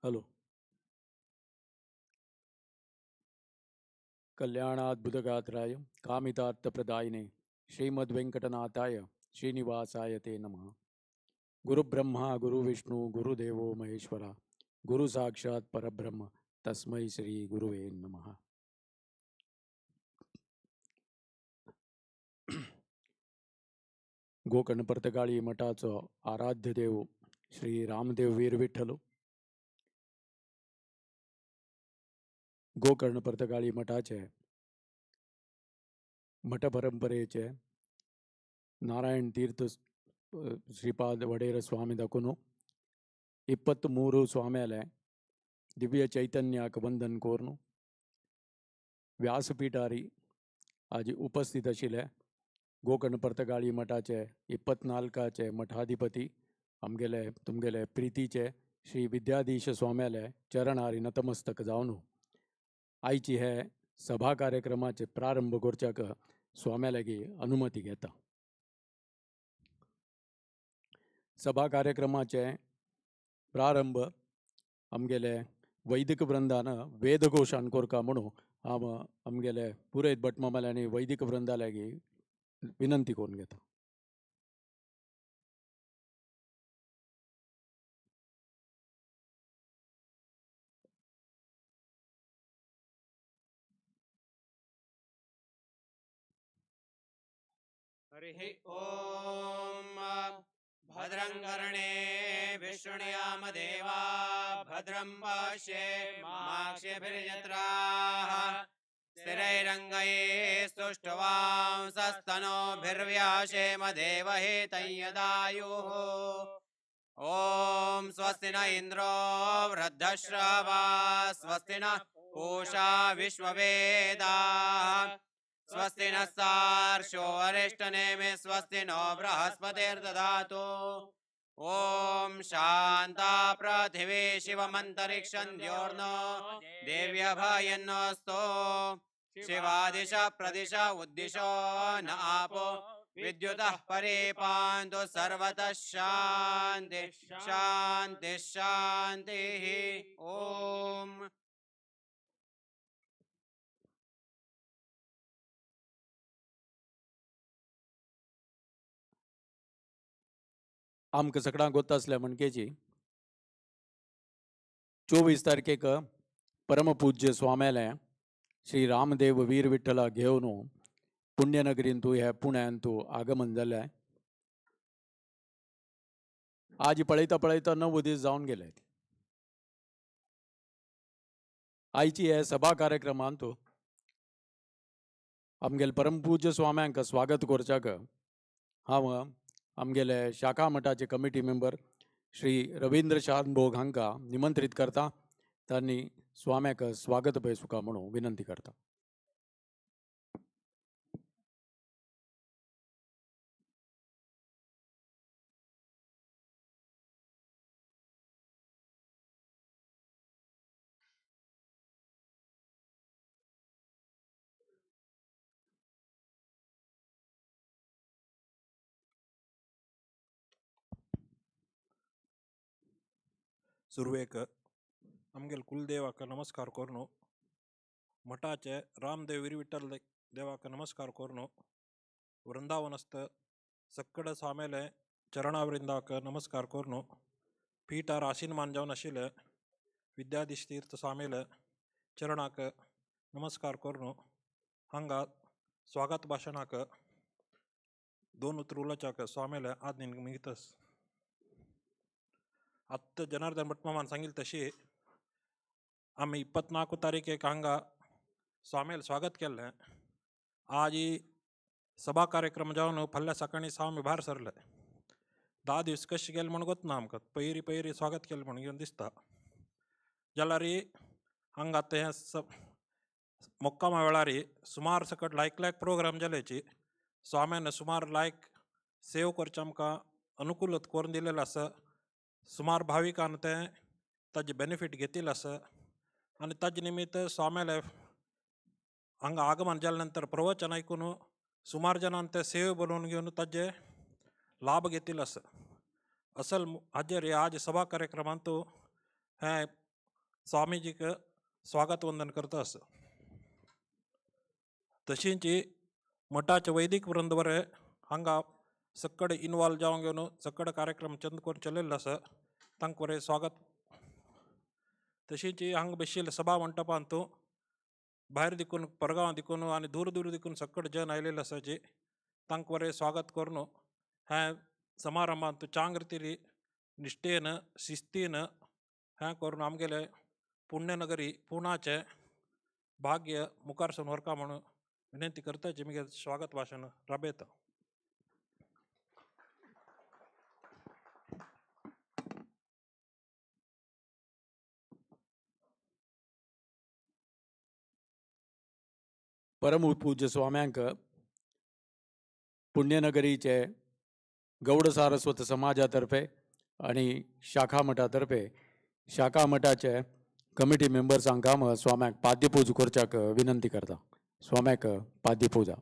Hello. कल्याणाद्भुतगात्राय कामितार्थप्रदायिने Shrimad वेंकटनाथाय श्रीनिवासाय ते नमः. गुरुब्रह्मा गुरुविष्णू गुरुदेवो महेश्वरा गुरु साक्षात परब्रह्म तस्मै श्री गुरुवे नमः. गोकर्ण पर्तगाळी मठाचो आराध्य देव श्री रामदेव वीर विठ्ठल, गोकर्ण पर्तगाळी मठाचे मठ परंपरेचे नारायण तीर्थ ಶ್ರೀಪಾದ ವಡೇರ ಸ್ವಾಮಿ ದಕುನು 23 ಸ್ವಾಮಿಯಲೆ ದಿವ್ಯ ಚೈತನ್ಯಕ್ಕೆ ವಂದನ್ ಕೋರ್ನು ವ್ಯಾಸಪೀಠಾರಿ आज उपस्थित आशिल्ले गोकर्ण पर्तगाळी मठाचे 24 मठाधिपती आमगेले तुमगेले प्रितीचे श्री विद्याधीश स्वाम्याले चरणारी नतमस्तक जावन आयची हे सभा कार्यक्रमाचे प्रारंभ करच्याक स्वाम्या लागीं अनुमती घेता. सभा कार्यक्रमाचे प्रारंभ आमगेले वैदिक वृंदान वेदघोषान कोरका म्हणून हांव आमगेले पुरयत भटमामाले आनी वैदिक वृंदा लागीं विनंती करून घेता. हरिः ओम. भद्रं कर्णे विष्णुयाम देवा भद्रं पश्येमाक्षभिर्यत्राः स्थिरैरङ्गैः स्तुष्टुवांसस्तनूभिर्व्याशेम देवहितं यदायुः. ॐ स्वस्ति न इन्द्रो वृद्धश्रवाः स्वस्ति नः पूषा विश्ववेदाः स्वस्ति नः सार्षो अरिष्टनेमि स्वस्ति नो बृहस्पतिर्दधातु. ॐ शान्ता पृथिवी शिवमन्तरिक्षं द्योर्नो देव्यभयन्नोऽस्तु. शिवादिश प्रदिश उद्दिशो न आपो विद्युतः परिपान्तु सर्वतः शान्ति शान्ति शान्तिः. ॐ. आमकां सगळ्यांक गोत आसल्या म्हणकेची 24 तारखेक परमपूज्य स्वाम्याले श्री रामदेव वीर विठ्ठला घेवन पुण्यनगरींतू ह्या पुण्यांतू आगमन जालें. आज पळयता पळयता 9 दीस जावन गेले. आयची हे सभा कार्यक्रमांत आमगेले परमपूज्य स्वाम्यांक स्वागत करच्याक हांव आमगेले शाखा मठाचे कमिटी मेंबर श्री रवींद्र शानभोग हांकां निमंत्रीत करता. तांणी स्वाम्याक स्वागत पळय म्हणून विनंती करता. सुरवेक आमगेले कुलदेवाक नमस्कार करून मठाचे रामदेव वीर विठ्ठल देवाक नमस्कार करून वृंदावनस्थ सक्कड स्वामेले चरणावृंदाक नमस्कार करून पीठार आशीनमान जावन आशिल्ले विद्याधीश तीर्थ स्वामेले चरणाक नमस्कार करून हांगा स्वागत भाशणाक 2 उतर उलोवच्याक स्वामेले आज्ञेन मिगतस. आत्तां जनार्दन भटमामान सांगिल्लें तशी आमी 24 तारखेक हांगा स्वामील स्वागत केल्लें. आज सभा कार्यक्रम जावन फाल्यां सकाळीं स्वामी भायर सरले. 10 दीस कशे गेले म्हूण गोत ना आमकां. पयरी पयरी स्वागत केलें म्हूण घेवन दिसता. जाल्यार हांगा आतां हें मुक्कामा वेळार सुमार सकट लायक लायक प्रोग्राम जाल्याची स्वाम्यान सुमार लायक सेव करचें आमकां अनुकूलत करून दिलेलें आसा. सुमार भाविकान तें ताजें बेनिफीट घेतिल्लें आसा आनी ताजे निमित्त स्वाम्याले हांगा आगमन जाले नंतर प्रवचन आयकून सुमार जाणान ते सेवे बरोवन घेवन ताजे लाभ घेतिल्लो आसा. असल हाजेर आज सभा कार्यक्रमांत हें स्वामीजीक स्वागत वंदन करता आसा. तशींच मठाचे वैदिक वृंद बरें हांगा सक्कड इनवॉल्व जावन घेवन सक्कड कार्यक्रम चंद करून चलयल्लो आसा तांकां बरें स्वागत. तशींच हांगा बशिल्ले सभा मंटपांत भायर देखून परगांव देखून आनी दूर दूर देखून सक्कड जन आयलेले आसाची तांकां बरें स्वागत करून हें समारंभांत चांग रितीन निश्ठेन शिस्तीन हें करून आमगेले पुण्यनगरी पुणाचें भाग्य मुखार सून व्हरका म्हणून विनंती करताची म्हगे स्वागत भाशण राबयता. परमपूज्य स्वाम्यांक पुण्यनगरीचे गौड सारस्वत समाजातर्फे आणि शाखा मठातर्फे शाखा मठाचे कमिटी मेंबर्सांक हांव स्वाम्याक पाद्यपूजा करच्याक विनंती करता. स्वाम्याक पाद्यपूजा.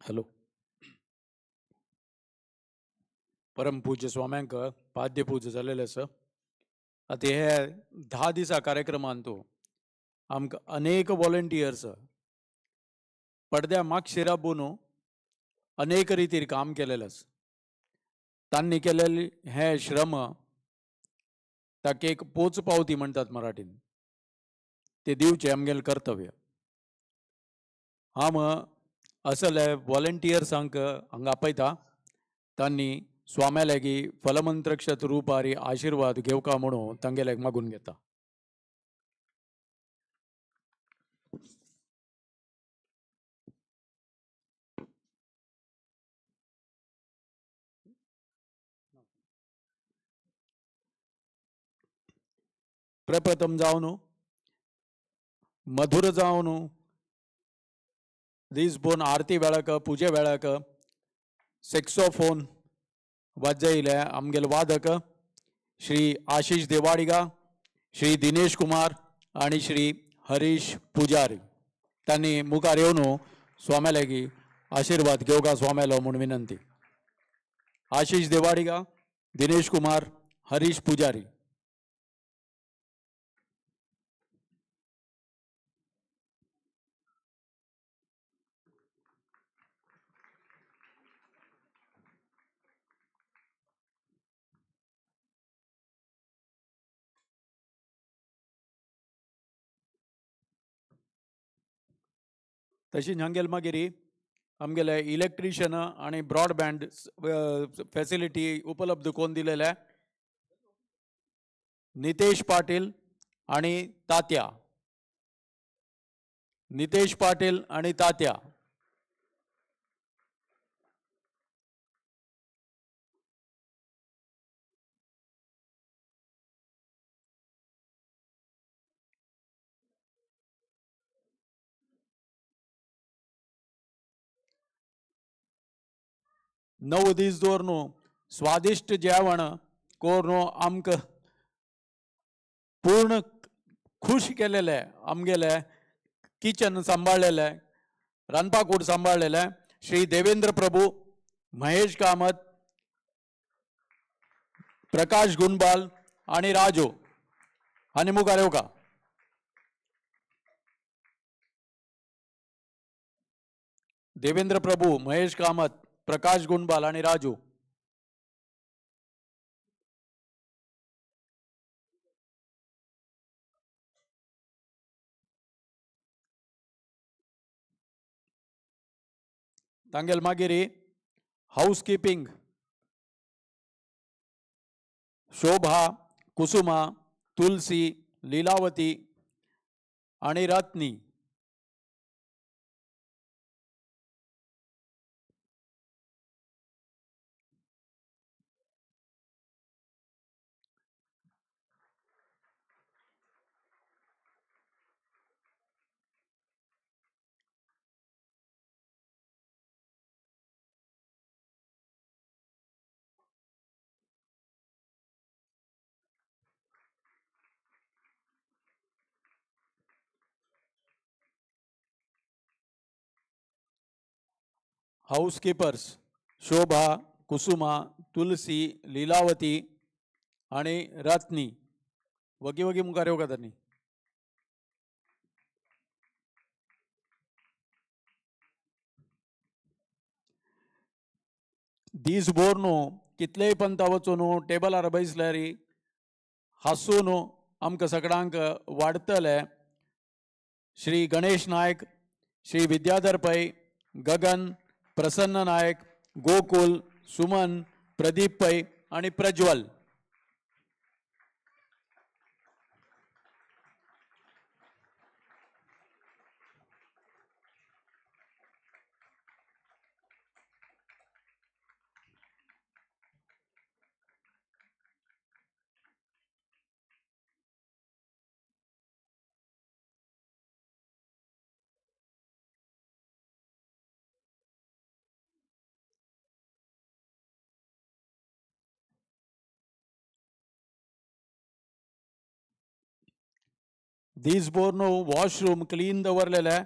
हॅलो परमपूज्य स्वाम्यांक पाद्यपूज जालेलें आसा. आतां हे 10 दिसा कार्यक्रमान तो आमकां अनेक वॉलंटियर्स पडद्या मागशीर राबून अनेक रितीर काम केलेलें आसा. तांणी केलेले हे श्रम ताका एक पोच पावती म्हणटात मराठीन, ते दिवचें आमगेलें कर्तव्य. हांव असले वॉलंटियर्सांक हांगा आपयता, तांणी स्वाम्या लागीं फलमंत्रक्षत रुपारी आशिर्वाद घेवका म्हणून तांगेल्याक मागून घेता. प्रप्रथम जावन मधुर जावन दीसभर आरती वेळाक पुजे वेळाक सेक्सोफोन वाजयले आमगेले वादक श्री आशिष देवाडिगा, श्री दिनेश कुमार आनी श्री हरीश पुजारी तांणी मुखार येवन स्वाम्या लागीं आशिर्वाद घेवका स्वाम्यालो म्हूण विनंती. आशिष देवाडिगा, दिनेश कुमार, हरीश पुजारी. तशी हांगेल मागीर आमगेले इलेक्ट्रिशियन आनी ब्रॉडबँड फॅसिलिटी उपलब्ध करून दिलेले नितेश पाटील आनी तात्या. नितेश पाटील आनी तात्या. 9 दीस दवरून स्वादिश्ट जेवण करून आमकां पूर्ण खुश केलेले आमगेले किचन सांबाळलेले रांदपाकूड सांबाळलेले श्री देवेंद्र प्रभू, महेश कामत, प्रकाश गुंडबाल आनी राजू आनी मुखार येवका. देवेंद्र प्रभू, महेश कामत, प्रकाश गुंडबाल आनी राजू. तांगेल मागीर हाऊसकीपिंग शोभा, कुसुमा, तुलसी, लीलावती आनी रत्नी. हाऊसकीपर्स शोभा, कुसुमा, तुलसी, लीलावती आनी रत्नी. वगी वगी मुखार येवका तांणी. दीसभर न्हू कितलेय पंता वचून टेबलार बसल्यार हांसून आमकां सगळ्यांक वाडटले श्री गणेश नायक, श्री विद्याधर पै, गगन, प्रसन्न नायक, गोकुल, सुमन, प्रदीप पै आनी प्रज्वल. दीसभर न्हू वॉशरूम क्लीन दवरलेले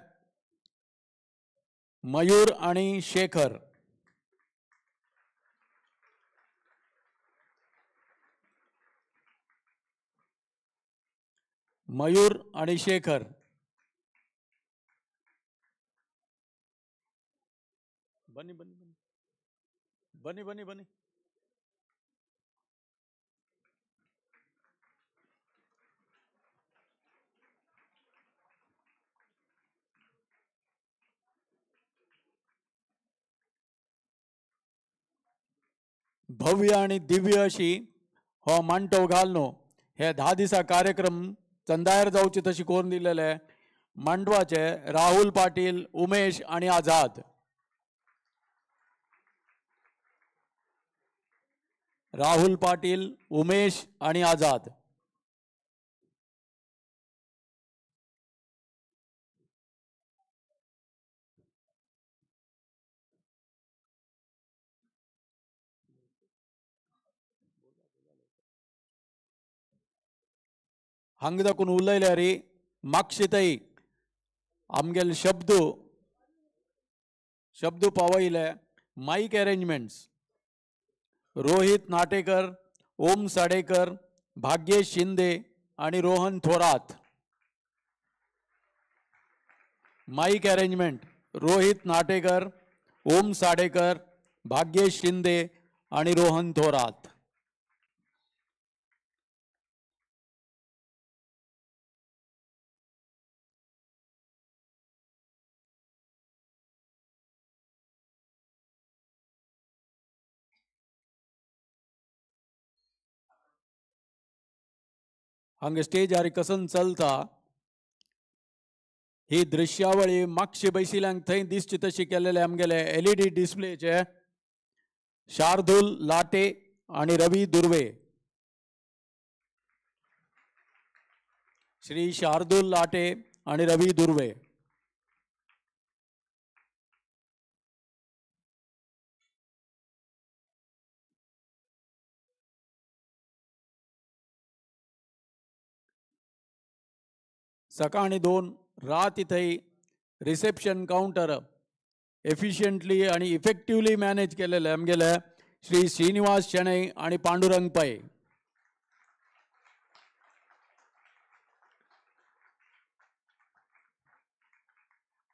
मयूर आणि शेखर. मयूर आणि शेखर. बनी बनी बनी बनी बनी. भव्य आणि दिव्य अशी हो मांडव घालनो हे 10 दिसा कार्यक्रम चंदायर जावचे तशी करून दिलेले मांडवाचे राहुल पाटील, उमेश आणि आझाद. राहुल पाटील, उमेश आणि आझाद. हांगा दाखून उलयल्यार मागशीतय आमगेले शब्द शब्द पावयले. मायक अरेंजमेंट्स रोहित नाटेकर, ओम साडेकर, भाग्येश शिंदे आणि रोहन थोरात. माईक अरेंजमेंट रोहित नाटेकर, ओम साडेकर, भाग्येश शिंदे आणि रोहन थोरात. हांगा स्टेजार कसन चलता ही दृश्यावळी मागशी बैशिल्यांक थंय दिसची तशी केलेले आमगेले एलईडी डिस्प्लेचे शार्दूल लाटे आणि रवी दुर्वे. श्री शार्दूल लाटे आणि रवी दुर्वे. सकाळी 2 रात इथंही रिसेप्शन काउंटर एफिशियंटली आणि इफेक्टिव्हली मॅनेज केलेलं आमगेले श्री श्रीनिवास शणै आणि पांडुरंग पै.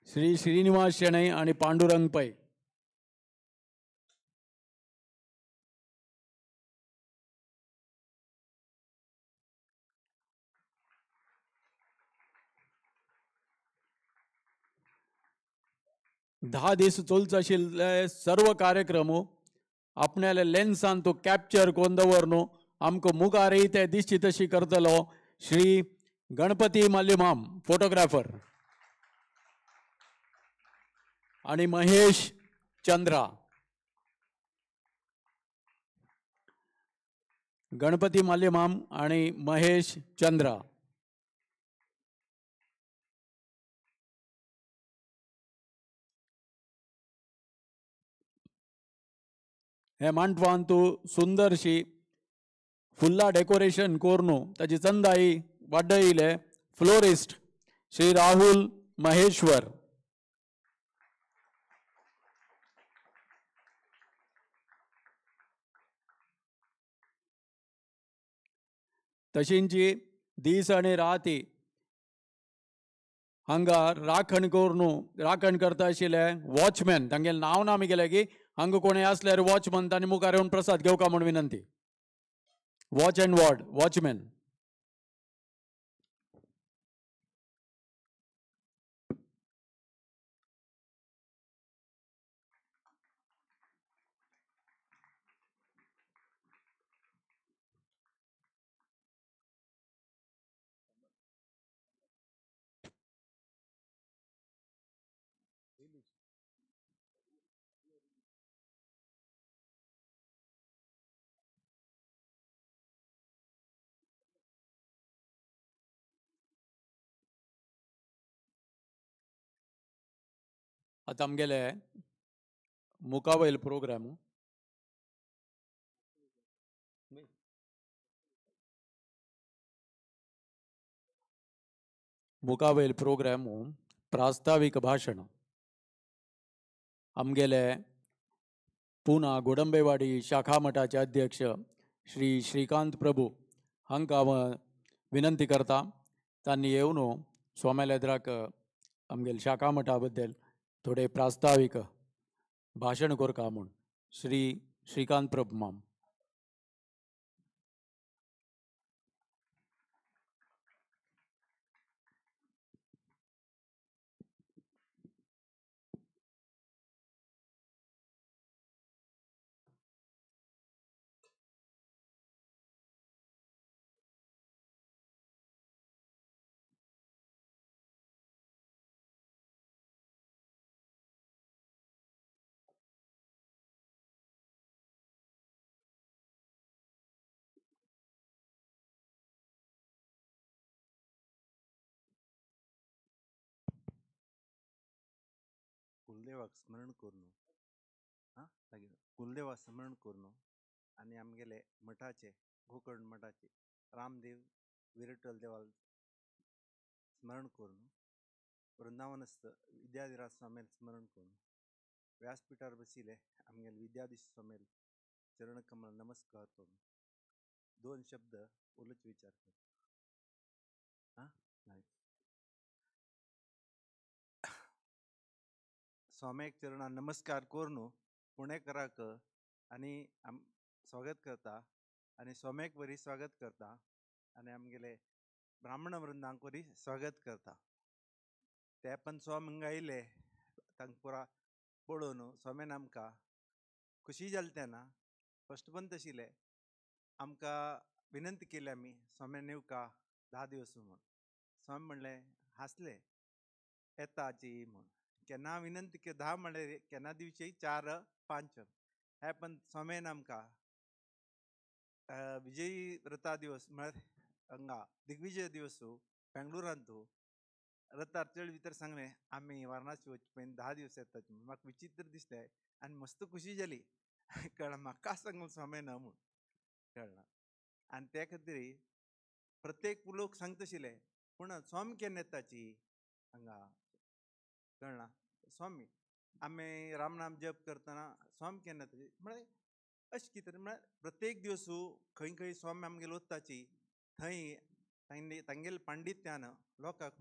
श्री श्रीनिवास शणै आणि पांडुरंग पै. 10 दीस चलचो आशिल्ले सर्व कार्यक्रम आपणाले लेन्सान तो कॅप्चर करून दवर न्हू आमकां मुखारय ते दिसची तशी करतलो श्री गणपती माल्यमाम फोटोग्राफर आणि महेश चंद्रा. गणपती माल्यमाम आणि महेश चंद्रा. हे मांडवान तूं सुंदरशी फुल्ला डेकोरेशन करून ताची चंदाई वाडयले फ्लोरिस्ट श्री राहुल महेश्वर. तशींची दीस आणि राती हांगा राखण करून राखण करता आशिल्ले वॉचमॅन तांगेलें नांव ना आमी केलें की हांगा कोणूय आसल्यार वॉचमन तांणी मुखार येवन प्रसाद घेवका म्हूण विनंती. Watch and ward watchman. आतां आमगेले मुखावयल प्रोग्राम मुखावयल प्रोग्राम प्रास्ताविक भाशण. आमगेले पुना गोडंबेवाडी शाखा मठाचे अध्यक्ष श्री श्रीकांत प्रभू हांकां हांव विनंती करता तांणी येवन स्वाम्याल्या एदराक आमगेले शाखा मठा बद्दल थोडे प्रास्तावीक भाशण करका म्हूण. श्री श्रीकांत प्रभू माम. कुलदेवाक स्मरण करून हां लागीं कुलदेवाक स्मरण करून आनी आमगेले मठाचे गोकर्ण मठाचे रामदेव विरटल देवाल स्मरण करून वृंदावनस्थ विद्याधिराज स्वामील स्मरण करून व्यासपीठार बशिल्ले आमगेले विद्याधीश स्वामील चरणकमल नमस्कार करून दोन शब्द उलोवचो विचार कर. हां स्वाम्याक चरणां नमस्कार करून पुणेकराक आनी आम स्वागत करता आनी स्वाम्याक वरी स्वागत करता आनी आमगेले ब्राह्मण वृंदांक वरी स्वागत करता. ते पण स्वामी हांगा आयले तांकां पुरा पळोवन स्वाम्यान आमकां खुशी जाली. तेन्ना फस्ट पण तशिल्लें आमकां विनंती केली आमी स्वाम्यान येवका 10 दिवस म्हूण. स्वामी म्हणलें हांसले येताची म्हूण. केन्ना विनंती के 10 म्हणल्यार केन्ना दिवचे 4 5 हे पण स्वाम्यान आमकां विजयी रथा दिवस म्हळ्यार हांगा दिग्विजय दिवस बेंगलोरांतू रथार चड भितर सांगलें आमी वारणासी वचपी पयलीं 10 दिवस येतात. म्हाका विचित्र दिसलें आनी मस्त खुशी जाली. कळ्ळें म्हाका सांगून स्वाम्यान म्हूण कळ्ळें. आनी त्या खातीर प्रत्येक लोक सांगताशिल्ले पूण स्वामी केन्ना येताची हांगा कळना. स्वामी आमी रामनाम जप करतना स्वामी केन्ना येताची म्हळ्यार अशें कितें म्हळ्यार प्रत्येक दिवस खंय खंय स्वामी आमगेले वताची थंय तांगेले पांडित्यान लोकांक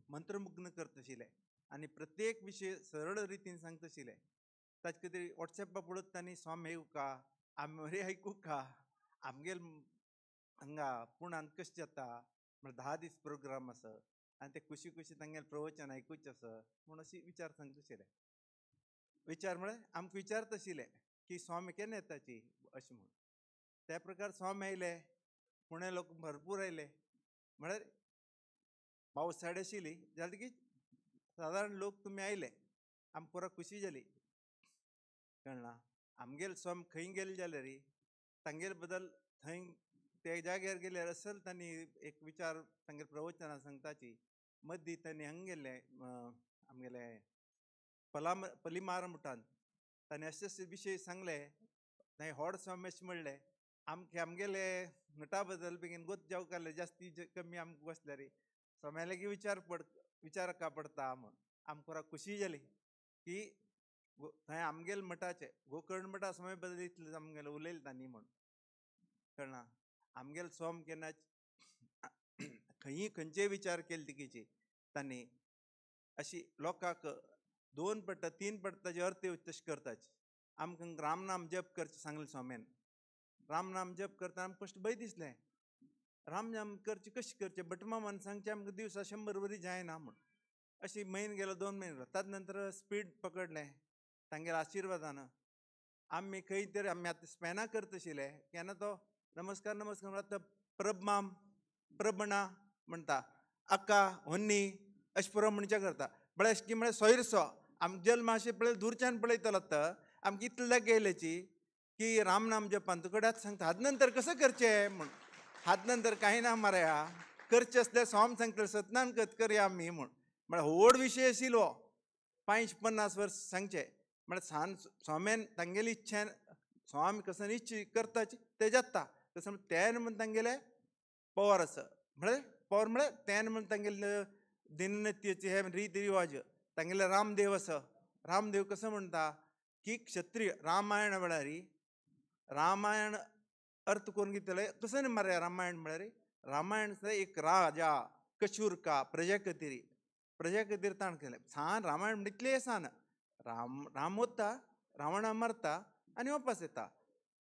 मंत्रमुग्न करताशिल्ले आनी प्रत्येक विशय सरळ रितीन सांगताशिल्ले. ताचे खातीर वॉट्सॅपा पळयता तांणी स्वामी येवका आमी बरी आयकूका आमगेले हांगा पुणांत कशें जाता म्हळ्यार 10 दीस प्रोग्राम आसा आनी ते खुशी खुशी तांगेलें प्रवचन आयकुचें आसा म्हूण अशी विचार सांगताशिल्ले. विचार म्हळ्यार आमकां विचारताशिल्ले की स्वामी केन्ना येताची अशें म्हूण. त्या प्रकार स्वामी आयले पुणे लोक भरपूर आयले म्हळ्यार पावस सायड आशिल्ली जालें की सादारण लोक तुमी आयले आमकां पुरा खुशी जाली. कळना आमगेले स्वामी खंय गेले जाल्यार तांगेले बद्दल थंय त्या जाग्यार गेल्यार असल तांणी एक विचार तांगेले प्रवचनां सांगताची. मदीं तांणी हांगा गेल्ले आमगेले पलिमार मठांत तांणी अशे अशे विशय सांगले. थंय होड स्वामी अशें म्हणलें आमके आमगेले मठा बद्दल बेगीन गोत जावंक जास्ती कमी आमकां बसल्यार स्वाम्या लागीं विचार का पडटा म्हूण आमकां पुरा खुशी जाली की थंय आमगेले मठाचे गोकर्ण मठा स्वामी बद्दल इतलें आमगेलें उलयलें तांणी म्हूण. कळना आमगेले स्वामी केन्ना खंयी खंयचेय विचार केले तिकीची तांणी अशी लोकांक 2 पडटा 3 पडटा ताजे अर्थ येवचे तशें करताची. आमकां रामनाम जप करचें सांगलें स्वाम्यान. रामनाम जप करतना आमकां फस्ट भंय दिसलें रामनाम करचें कशें करचें. भटमामान सांगचें आमकां दिवसा 100 वरी जायना म्हूण. अशी म्हयनो गेलो 2 म्हयने गेलो ताजे नंतर स्पीड पकडलें तांगेल्या आशिर्वादान. आमी खंय तरी आमी आतां स्पेना करताशिल्ले केन्ना तो नमस्कार नमस्कार म्हणटा प्रभमाम प्रभणा म्हणटा अक्का होन्नी अशें पुरो म्हणचे करता. म्हळ्यार अशें की म्हळ्यार सोयरसो आमकां जल्म अशें पळय दूरच्यान पळयतलो आतां आमकां इतलें लागीं येयल्याची की रामनाम जपान तुकड्यात सांगता हात नंतर कसं करचें म्हूण. हात नंतर कांय ना मारया करचें आसल्यार स्वामी सांगतले सतनान कत करया आमी म्हूण. म्हळ्यार व्हड विशय आशिल्लो 5-50 वर्स सांगचें म्हळ्यार सान स्वाम्यान तांगेली इच्छेन स्वामी कसं इच्छा करताची तें जाता. तशें म्हण तेन म्हण तांगेले पवर आसा म्हळ्यार पवर म्हळ्यार तेन म्हण तांगेले दिननित्याचे हे रीत रिवाज तांगेले रामदेव आसा. रामदेव कसो म्हणटा की क्षत्रिय रामायण म्हळ्यार रामायण अर्थ करून घेतले कसं न्ही मरे रामायण म्हळ्यार रामायण एक राजा कशी उरका प्रजा खातीर प्रजा खातीर ताण केलें सान रामायण म्हणटा इतलें सान राम राम वता रावणा मरता आनी वापस येता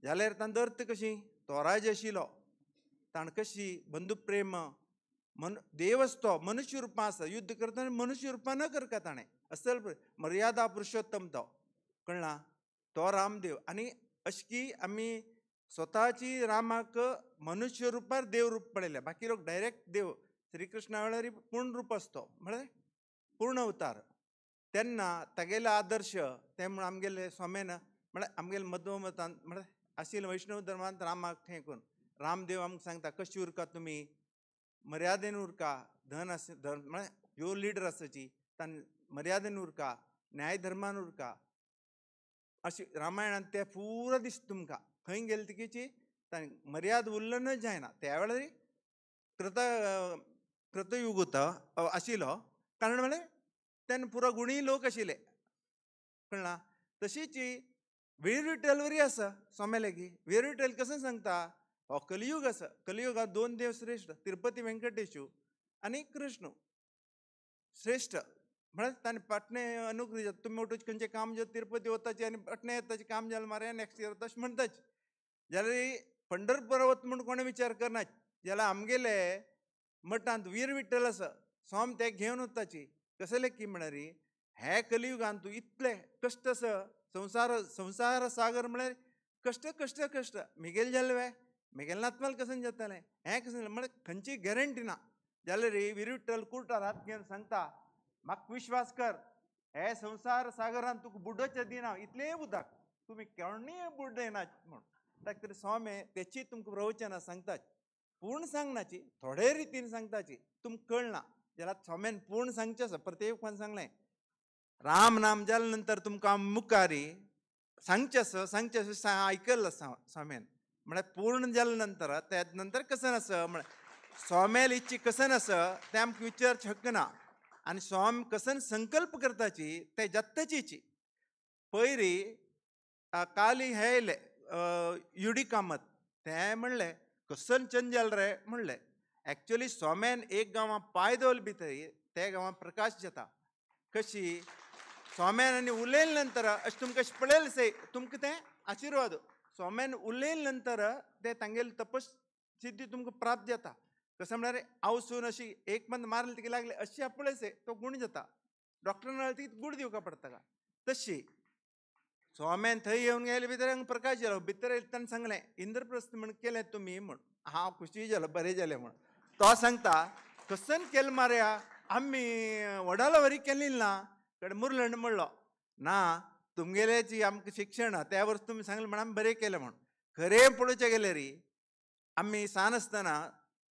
जाल्यार तांचो अर्थ कशी तो राजा आशिल्लो ताण कशी बंधुप्रेम मन देवच तो मनुष्य रुपां आसा युद्ध करतना मनुष्य रुपां न करका ताणें असल मर्यादा पुरुषोत्तम तो कळ्ळा तो रामदेव. आनी अशें की आमी स्वताची रामाक मनुष्य रुपार देव रूप पळयलें बाकी लोक डायरेक्ट देव श्रीकृष्णा वेळार पूर्ण रूप आसतो म्हळ्यार पूर्ण अवतार तेन्ना तागेले आदर्श ते म्हूण आमगेले स्वाम्यान म्हळ्यार आमगेले मध्वमतान म्हळ्यार आशिल्ले वैष्णव धर्मांत रामाक हें करून रामदेव आमकां सांगता कशी उरका तुमी मर्यादेन उरका धन आस धन म्हळ्यार ह्यो लिडर आसाची तांणी मर्यादेन उरका न्याय धर्मान उरका अशी रामायणांत तें पुरो दिसता तुमकां खंय गेले तिकेची तांणी मर्याद उल्लनच जायना. त्या वेळार कृत कृतयुग होता आशिल्लो कारण म्हळ्यार तेन्ना पुरो गुणी लोक आशिल्ले कळ्ळा. तशीच वीर विठ्ठल वरी आसा स्वाम्या लागीं वीर विठ्ठल कसो सांगता हो कलियुग आसा कलियुगांत दोन देव श्रेश्ठ तिरुपती वेंकटेशू आनी कृष्ण श्रेश्ठ म्हळ्यार ताणें पाटणे अनुग्रह जाता तुमी उठून खंयचें काम जाता तिरुपती वताची आनी पाटणे येताचें काम जालें मारे नेक्स्ट इयर तशें म्हणटाच जाल्यार पंढरपूर वता म्हूण कोणें विचार करना जाल्यार आमगेले मठांत वीर विठ्ठल आसा स्वाम ते घेवन वताची कसले की म्हळ्यार हे कलियुगांत तूं इतले कश्ट आसा संवसार संवसार सागर म्हळ्यार कश्ट कश्ट कश्ट मिगेल जालें वे मिगेल नातमाल कशें जातालें हें कशें म्हळ्यार खंयची गॅरंटी ना जाल्यार वीर विठ्ठल कुर्टार हात घेवन सांगता म्हाका विश्वास कर हे संवसार सागरान तुका बुडोवचें दिना इतलें उदक तुमी केन्नाय बुडयना म्हूण ताका तरी स्वामी तेची तुमकां प्रवचनां सांगतात पूर्ण सांगनाची थोडे रितीन सांगताची तुमकां कळना जाल्यार स्वाम्यान पूर्ण सांगचें आसा प्रत्येकान सांगलें राम नाम जाले नंतर तुमकां मुखारी सांगचें आसा सांगचें आसा आयकल्लें आसा स्वाम्यान म्हळ्यार पूर्ण जाले नंतर त्या नंतर कशें आसा म्हळ्यार स्वाम्याल इच्छी कशें आसा तें आमकां विचारचें हक्क ना आनी स्वामी कसन संकल्प करताची ते जात्तचीची पयरी काली हे येयले युडी कामत ते म्हणलें कसन चंद जाल रे म्हणलें एक्चुअली स्वाम्यान एक गांवां पांय दवरले भितर त्या गांवां प्रकाश जाता कशी स्वाम्यान आनी उलयले नंतर अशें तुमकां अशें पळयलें से तुमकां तें आशिर्वाद स्वाम्यान उलयले नंतर ते तांगेले तपस सिद्धी तुमकां प्राप्त जाता. कसं म्हळ्यार आवसून अशी एक मंद मारले तिका लागले अशी पळयसे तो गूण जाता डॉक्टरान ती गूण दिवका पडटा का तशी स्वाम्यान थंय येवन गेले भितर हांगा प्रकाश जालो भितर ताणें सांगलें इंद्रप्रस्थ म्हण केलें तुमी म्हूण हांव खुशी जालो बरें जालें म्हूण तो सांगता कसन केलें मारया आमी वडाला वरी केली ना कडेन मुरलण म्हणलो ना तुमगेल्याची आमकां शिक्षण त्या वर्स तुमी सांगलें म्हण आमी बरें केलें म्हूण खरें पळोवचें गेल्यार आमी सान आसतना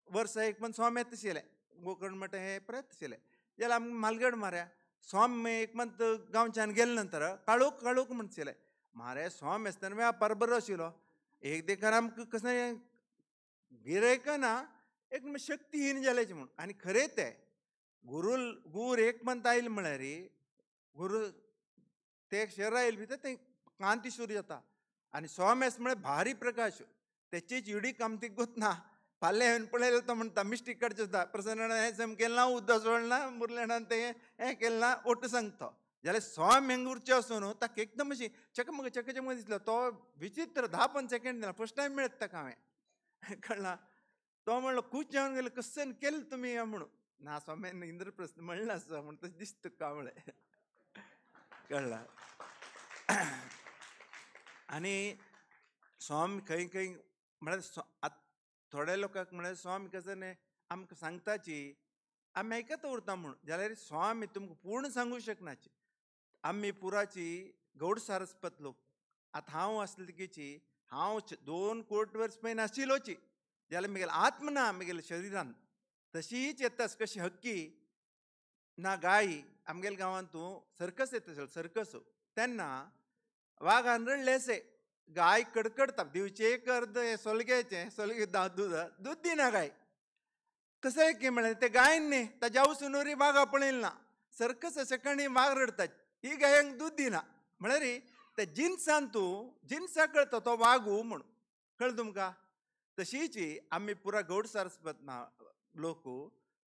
वर्सा एक पण स्वामी येता आशिल्लें गोकर्ण मठ हे परत आशिल्लें जाल्यार आमकां मालगड मारया स्वामी एक मंत गांवच्यान गेले नंतर काळोख काळोख म्हणशिल्लें मारे स्वामी आसतना व्यापार बरो आशिल्लो एक देखून आमकां कशें गिरायकां ना एक शक्तीहीन जाल्याची म्हूण आनी खरें तें गुरू गुर एक मंत आयले म्हळ्यार गुरू ते शरीर आयले भितर तें कांती सुरू जाता आनी स्वामी आसा म्हळ्यार भारी प्रकाश तेचीच युडी कामतीक गोतना फाल्यां हांवें पळयलें तो म्हणटा मिस्टेक काडचें सुद्दां प्रसन्न हें सम केलें ना उदक सोडलें ना मुरलेणान तें हें केलें ना ओट्ट सांगता जाल्यार स्वामी हांगा उरचें आसूं न्हू ताका एकदम अशी चकमक चकचमक दिसलो तो विचित्र 10-15 सेकेंड दिला फर्स्ट टायम मेळत ताका हांवें कळ्ळा तो म्हणलो खूश जावन गेलो कसन केलें तुमी म्हणून ना स्वाम्यान इंद्रप्रस्थ म्हणलें आसा म्हण तशें दिसता तुका म्हणलें कळ्ळा. आनी स्वामी खंय खंय म्हळ्यार आतां थोड्या लोकांक म्हळ्यार स्वामी कशें न्ही आमकां सांगताची आमी आयकत उरता म्हूण जाल्यार स्वामी तुमकां पूर्ण सांगूंक शकनाची. आमी पुराची गौड सारस्वत लोक आतां हांव आसलें तिकेची हांव 2 कोट वर्स पयलीं आशिल्लोची जाल्यार म्हगेलें आत्म ना म्हगेल्या शरिरान तशीच येता कशी हक्की ना गायी आमगेल्या गांवांत तूं सर्कस येता सर्कस तेन्ना वागान रडलें अशें गाय कडकडता दिवचें एक अर्द हें सोलग्याचें सोलगे दूद दूद दिना गाय कसं की म्हळ्यार ते गायन न्ही ताज्या वसून वागा पळयलें ना सर्कस सकाळी वाग रडतात ही गायांक दूद दिना म्हळ्यार ते जिनसान तूं जिनसा कळटा तो वागू म्हूण कळ्ळें तुमकां. तशीच आमी पुरा गौड सारस्वत लोक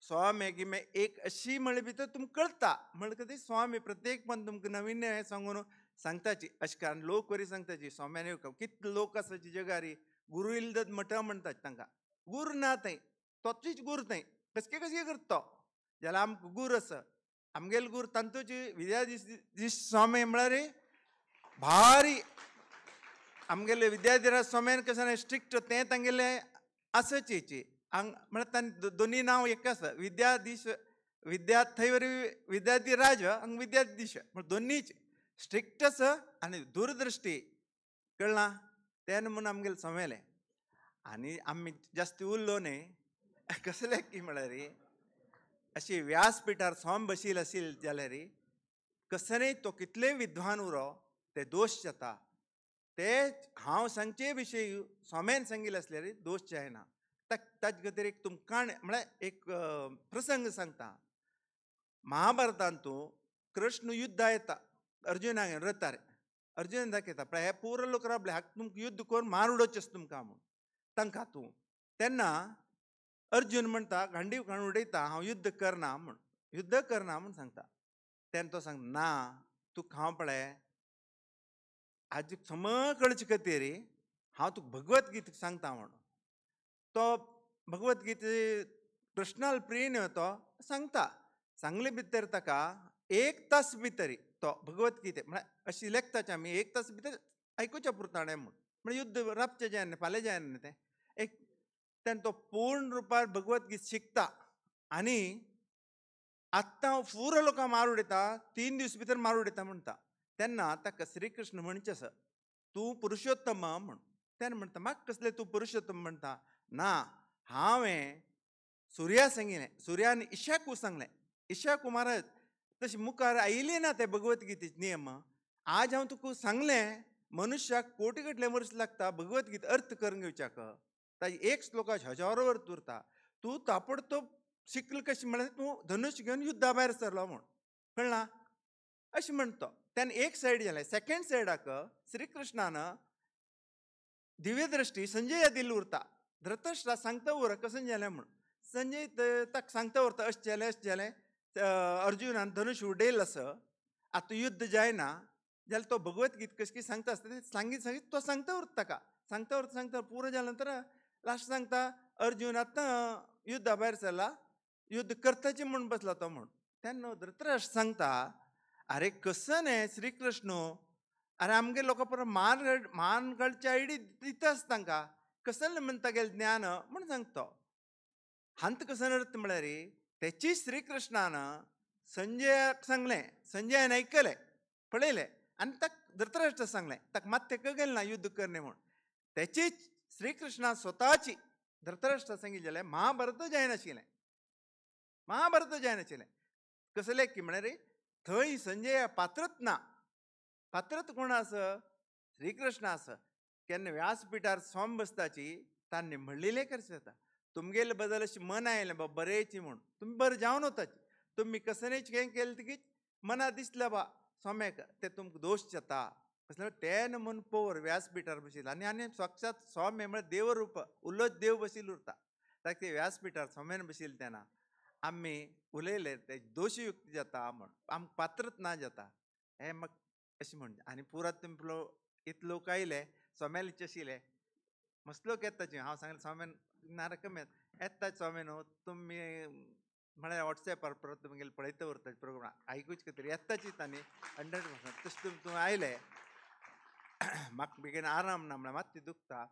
स्वामी गिमे एक अशी म्हळ्ळे भितर तुमकां कळटा म्हणटकच स्वामी प्रत्येकपण तुमकां नवीन हें सांगून सांगताची अशें कारण लोक वरी सांगताची स्वाम्यान कितले लोक आसाची जगारी गुरू इल्दत मठ म्हणटात तांकां गुरू ना थंय तोचीच गुरू थंय कसके कसके करता तो जाल्यार आमकां गुरू आसा आमगेले गुरू तांतूची विद्याधीश स्वामी म्हळ्यार भारी आमगेले विद्याधिराज स्वाम्यान कशें स्ट्रिक्ट तें तांगेलें आसाची हांग म्हळ्यार तांणी दोनी नांव एक आसा विद्याधीश विद्या थंय वरी विद्याधिराज हांगा विद्याधीश म्हळ्यार दोनीच स्ट्रिक्ट आसा आनी दूरदृश्टी कळ्ळां तेन्ना म्हूण आमगेलें स्वाम्यालें. आनी आमी जास्त उरलो न्ही कसलें की म्हळ्यार अशी व्यासपिठार स्वाम बशील आशिल्ले जाल्यार कसलेय तो कितलेय विद्वान उरो ते दोश जाता ते हांव सांगचे विशय स्वाम्यान सांगिल्लें आसल्यार दोश जायना. ताचे खातीर एक तुमकां म्हळ्यार एक प्रसंग सांगता. महाभारतांतू कृष्ण युद्धा येता अर्जुनाक रथार अर्जुन दाखयता पळय हे पुरो लोक रावले हाका तुमकां युद्ध करून मार उडोवचें तुमकां म्हूण तांकां तूं. तेन्ना अर्जुन म्हणटा गांडीव काडून उडयता हांव युद्ध करना म्हूण युद्ध करना म्हूण सांगता. तेन्ना तो सांगता ना तुका हांव पळय आज सम कळचे खातीर हांव तुका भगवत गीता सांगता म्हूण. तो भगवत गीते कृष्णाल प्रिय न्हय तो सांगता सांगले भितर ताका एक तास भितर तो भगवत गीते म्हळ्यार अशी लेखताचे आमी एक तास भितर आयकुच्या पुरताणें म्हूण म्हळ्यार युद्ध राबचें जायना फाल्यां जायना तें एक. तेन्ना तो पूर्ण रुपार भगवत गीत शिकता आनी आत्तां हांव पुरो लोकांक मार उडयता 3 दीस भितर मार उडयता म्हणटा. तेन्ना ताका श्रीकृष्ण म्हणचें आसा तूं पुरुषोत्तम म्हूण. तेन्ना म्हणटा म्हाका कसलें तूं पुरुषोत्तम म्हणटा ना हांवें सुर्या सांगिल्लें सुर्यान इशाकू सांगलें इशाकू महाराज तशें मुखार आयिल्लें ना ते भगवत गीतेचे नियम आज हांव तुका सांगलें मनुष्याक कोटी कटले वर्स लागता भगवत गीता अर्थ करून घेवच्याक ताजी एक श्लोकाच हजारो वर्स उरता तूं ताबडतोब शिकल कशें म्हळ्यार तूं धनुष्य घेवन युद्धा भायर सरलो म्हूण कळ्ळां अशें म्हणटा. तेन्ना एक सायड जालें सेकेंड सायडाक श्रीकृष्णान दिव्यदृष्टी संजय दिल्ली उरता धृतराष्ट्रा सांगता उर कशें जालें म्हूण संजय ताका सांगता उरता अशें जालें अशें जालें अर्जुनान धनुष्य उडयलें आसा आतां युद्ध जायना जाल्यार तो भगवत गीत कशें कितें सांगता आसता तें सांगीत सांगीत तो सांगता उरता ताका सांगता उरता सांगता पुरो जाल्या नंतर लास्ट सांगता अर्जुन आतां युद्धा भायर सरला युद्ध करताचें म्हूण बसला तो म्हूण. तेन्ना धृतराष्ट्र सांगता अरे कसं न्ही श्रीकृष्ण अरे आमगे लोकां परत मान मान काडचे आयडी दिताच तांकां कसलें म्हणटा गेलें ज्ञान म्हूण सांगता. हांत कसं अर्थ म्हळ्यार तेची श्रीकृष्णान संजयाक सांगलें संजयान आयकलें पळयलें आनी ताका धृतराष्ट्र सांगलें ताका मात तेका गेलें ना युद्ध करणे म्हूण. तेचीच श्रीकृष्णान स्वताची धृतराष्ट्र सांगिल्लें जाल्यार महाभारत जायनाशिल्लें महाभारत जायनाशिल्लें कसलें की म्हळ्यार थंय संजय पात्रत ना पात्रत कोण आसा श्रीकृष्ण आसा. केन्ना व्यासपिठार स्वाम बसताची तांणी म्हणलेलें कशें जाता तुमगेले बदल अशें मन आयलें बा बरेंची म्हूण तुमी बरें जावन वताची तुमी कसलेंच हें केलें तकीच मना दिसलें बा स्वाम्याक तें तुमकां दोश जाता कसलें तेन्ना म्हूण पोवर व्यासपिठार बशिल्लें आनी आनी साक्षात स्वामी म्हळ्यार देवरूप उलोच देव बशिल्लो उरता ताका ते व्यासपिठार स्वाम्यान बशिल्लें तेन्ना आमी उलयले ते दोशयुक्त जाता म्हूण आमकां पात्रत ना जाता हें म्हाका अशें म्हण. आनी पुरात तुमी इतले लोक आयले स्वाम्याले आशिल्ले मस्त लोक येताचे हांव सांगलें स्वाम्यान ना कमी येता स्वामी न्हू तुमी म्हळ्यार वॉट्सॅपार परत तुमगेले पळयता उरता प्रोग्राम आयकूच खातीर येताचीच आनी 100% तशें तुमी तुमी आयले म्हाका बेगीन आराम ना म्हळ्यार मात्शें दुखता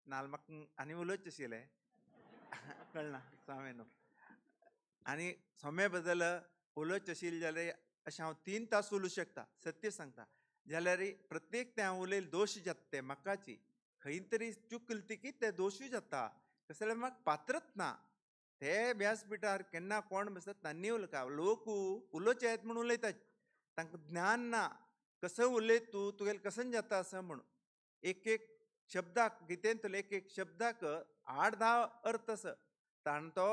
नाजाल्यार म्हाका आनी उलोवचें आशिल्लें कळना स्वामी न्हू. आनी स्वाम्या बद्दल उलोवचें आशिल्लें जाल्यार अशें हांव 3 तास उलोवंक शकता सत्य सांगता जाल्यार प्रत्येक तें हांव उलयलें दोश जाता तें म्हाकाची खंय तरी चुकली ती की ते दोशूय जाता तशें जाल्यार म्हाका पात्रत ना ते व्यासपिठार केन्ना कोण बसता तांणी उलयता लोक उलोवचे येत म्हूण उलयतात तांकां ज्ञान ना कसो उलयत तूं तुगेलें कशें जाता आसा म्हूण एक एक शब्दाक गीतेंतलो एक एक शब्दाक 8-10 अर्थ आसा ताण तो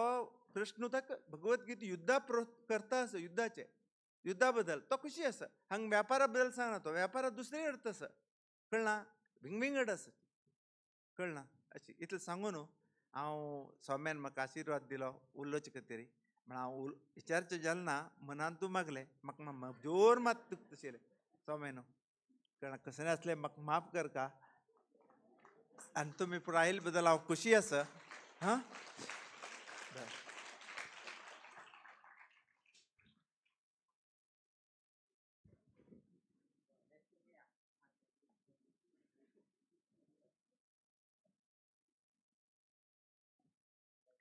कृष्ण ताका भगवत गीता युद्धा करता आसा युद्धाचे युद्धा बद्दल तो खुशी आसा. हांगा व्यापारा बद्दल सांगना तो, व्यापारा दुसरे अर्थ आसा, कळना, विंगविंगड आसा, कळना. अशी इतलें सांगून हांव स्वाम्यान म्हाका आशिर्वाद दिलो उलोवचे खातीर. म्हण हांव विचारचें जालें ना, मनान तूं मागलें म्हाका जोर मात दुखतशें स्वाम्यान, कळना. कशें आसलें म्हाका माफ करका आनी तुमी पुराय आयिल्ले बद्दल हांव खुशी आसा. हां,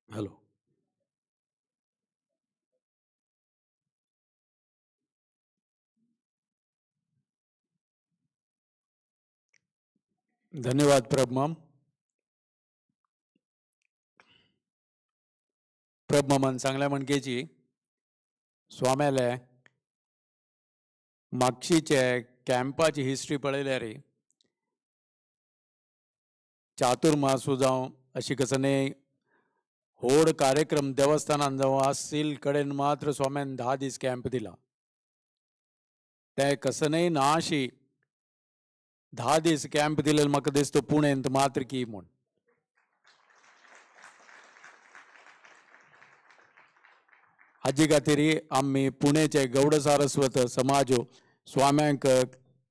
हॅलो. धन्यवाद प्रभमाम. प्रभमामान सांगल्या म्हणकेची स्वाम्याले मागशीचे कॅम्पाची हिस्ट्री पळयल्यार चातुर्मासू जावं अशी कसने होड कार्यक्रम देवस्थानान जावं आसील कडेन मात्र स्वाम्यान 10 दीस कॅम्प दिला. ते कसनय ना अशी 10 दीस कॅम्प दिलेले म्हाका दिसता पुणेंत मात्र की म्हूण. हाजे खातीर आमी पुणेचे गौड सारस्वत समाज स्वाम्यांक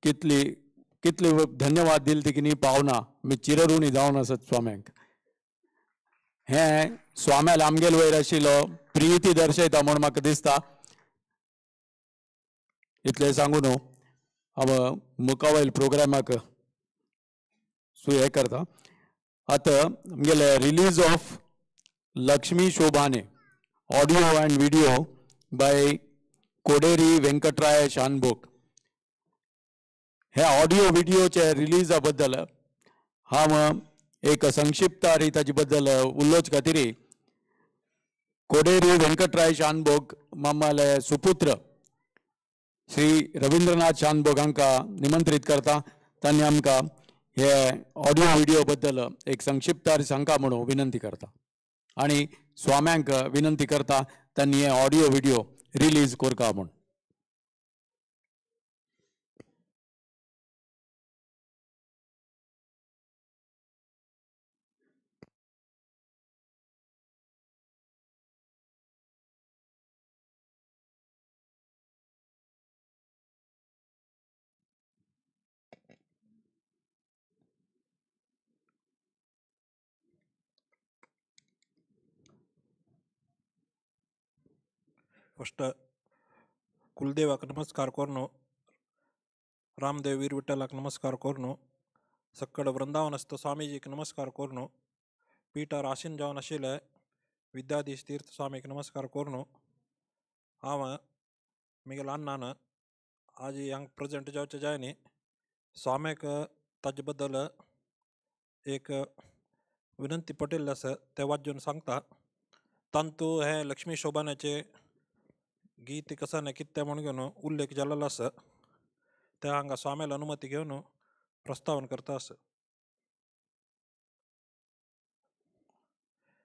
कितली कितली धन्यवाद दिल ती की पावना, आमी चिरऋणी जावन आसत स्वाम्यांक. हें स्वाम्याल आमगेल वयर आशिल्लो प्रिती दर्शयता म्हूण म्हाका दिसता. इतलें सांगू न्हू हांव मुखावयल प्रोग्रामाक सु हें करता. आतां आमगेले release of Lakshmi Shobhane audio and video by Koderi Venkataraya Shanbhog. हे ऑडियो विडियोचे रिलीजा बद्दल हांव एक संक्षिप्त ताजे बद्दल उलोवचे खातीर कोडेरी वेंकटराय शानभोग मामाले सुपुत्र श्री रविंद्रनाथ शानभोग हांकां निमंत्रीत करता. तांणी आमकां हे ऑडियो विडियो बद्दल एक संक्षिप्त सांगका म्हणून विनंती करता आनी स्वाम्यांक विनंती करता तांणी हे ऑडियो विडियो रिलीज करका म्हूण. फस्ट कुलदेवाक नमस्कार करून, रामदेव वीर विठ्ठलाक नमस्कार करून, सक्कड वृंदावनस्थ स्वामीजीक नमस्कार करून, पीठार आसीन जावन आशिल्ले विद्याधीश तीर्थ स्वामीक नमस्कार करून, हांव म्हगेल्या अण्णान आज हांगा प्रेजेंट जावचें जाय न्ही स्वाम्याक ताजे बद्दल एक विनंती पटिल्लें आसा तें वाजून सांगता. तांतू हें लक्ष्मी शोभानाचें गीत कसा ना कितें म्हूण घेवन उल्लेख जाल्लो आसा ते हांगा स्वाम्याल अनुमती घेवन प्रस्तावन करता आसा.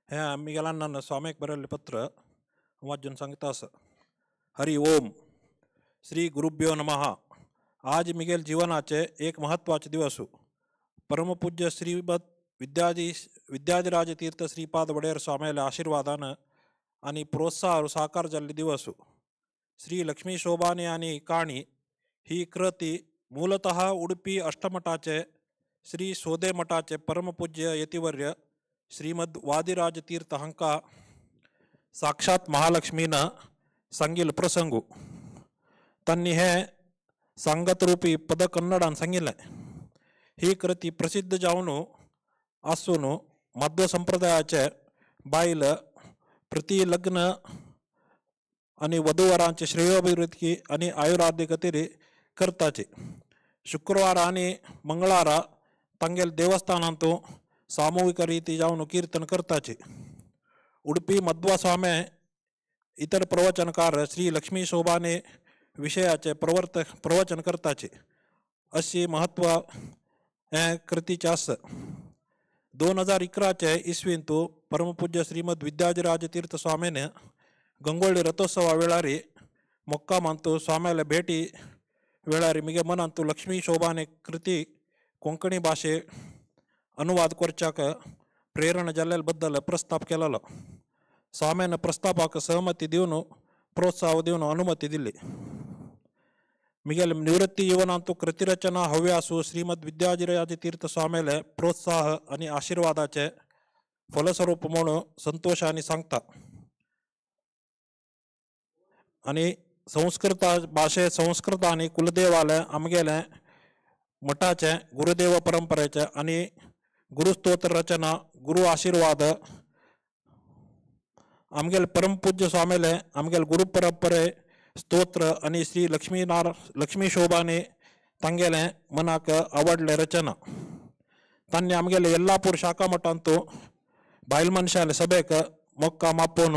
हें म्हगेल्या अण्णान स्वाम्याक बरयल्लें पत्र वाचून सांगता आसा. हरि ओम. श्री गुरुभ्यो नमः. आज मिगेल जीवनाचे एक महत्वाचे दिवस. परमपूज्य श्रीमद विद्याधिराज तीर्थ श्रीपाद वडेर स्वाम्याल्या आशीर्वादान आनी प्रोत्साह साकार जाल्ले दिवस. श्री लक्ष्मी शोभाने आनी काणी ही कृती मूलतः उडुपी अष्टमठाचे श्री सोदे मठाचे परमपूज्य यतिवर्य श्रीमद वादिराज तीर्थ हांकां साक्षात महालक्ष्मीन सांगिल्लो प्रसंग. तांणी हें सांगतरूपी पद कन्नडान सांगिल्लें. ही कृती प्रसिद्ध जावन आसून मध्व संप्रदायाचे बायल प्रति लग्न आनी वधूवरांचे श्रेयोभिवृद्धी आनी आयुराध्य खातीर करताचे. शुक्रवार आनी मंगळारा तांगेल देवस्थानांत सामूहिक रिती जावन कीर्तन करताचे. उडुपी मध्व स्वामी इतर प्रवचनकार श्री लक्ष्मी शोभाने विशयाचे प्रवचन करताचे. अशी महत्व हें कृतीचें आसा. 2011 इसवींतु परमपूज्य श्रीमद विद्याधिराज तीर्थ स्वामीन गंगोळ्ळी रथोत्सवा वेळार मोक्कामांतू स्वाम्याले भेटी वेळार मिगे मनांतू लक्ष्मी शोभाने कृती कोंकणी भाषे अनुवाद करच्याक प्रेरणा जाल्ल्या बद्दल प्रस्ताप केलेलो. स्वाम्यान प्रस्तापाक सहमती दिवन प्रोत्साह दिवन अनुमती दिली. मिगेल निवृत्ती जीवनांतू कृतिरचना हव्यासू श्रीमद विद्याधिराज तीर्थ स्वाम्याले प्रोत्साह आनी आशीर्वादाचे फलस्वरूप म्हणून संतोषाने सांगता. आनी संस्कृत भाशे संस्कृत आनी कुलदेवाले आमगेले मठाचे गुरुदेव परंपरेचे आनी गुरुस्तोत्र रचना गुरु आशीर्वाद आमगेले परमपूज्य स्वामीले आमगेले गुरु परंपरे स्तोत्र आनी श्री लक्ष्मी शोभाने तांगेले मनाक आवडले रचना. तांणी आमगेले यल्लापूर शाखा मठांतू बायल मनशाले सभेक मोक्का मापोवन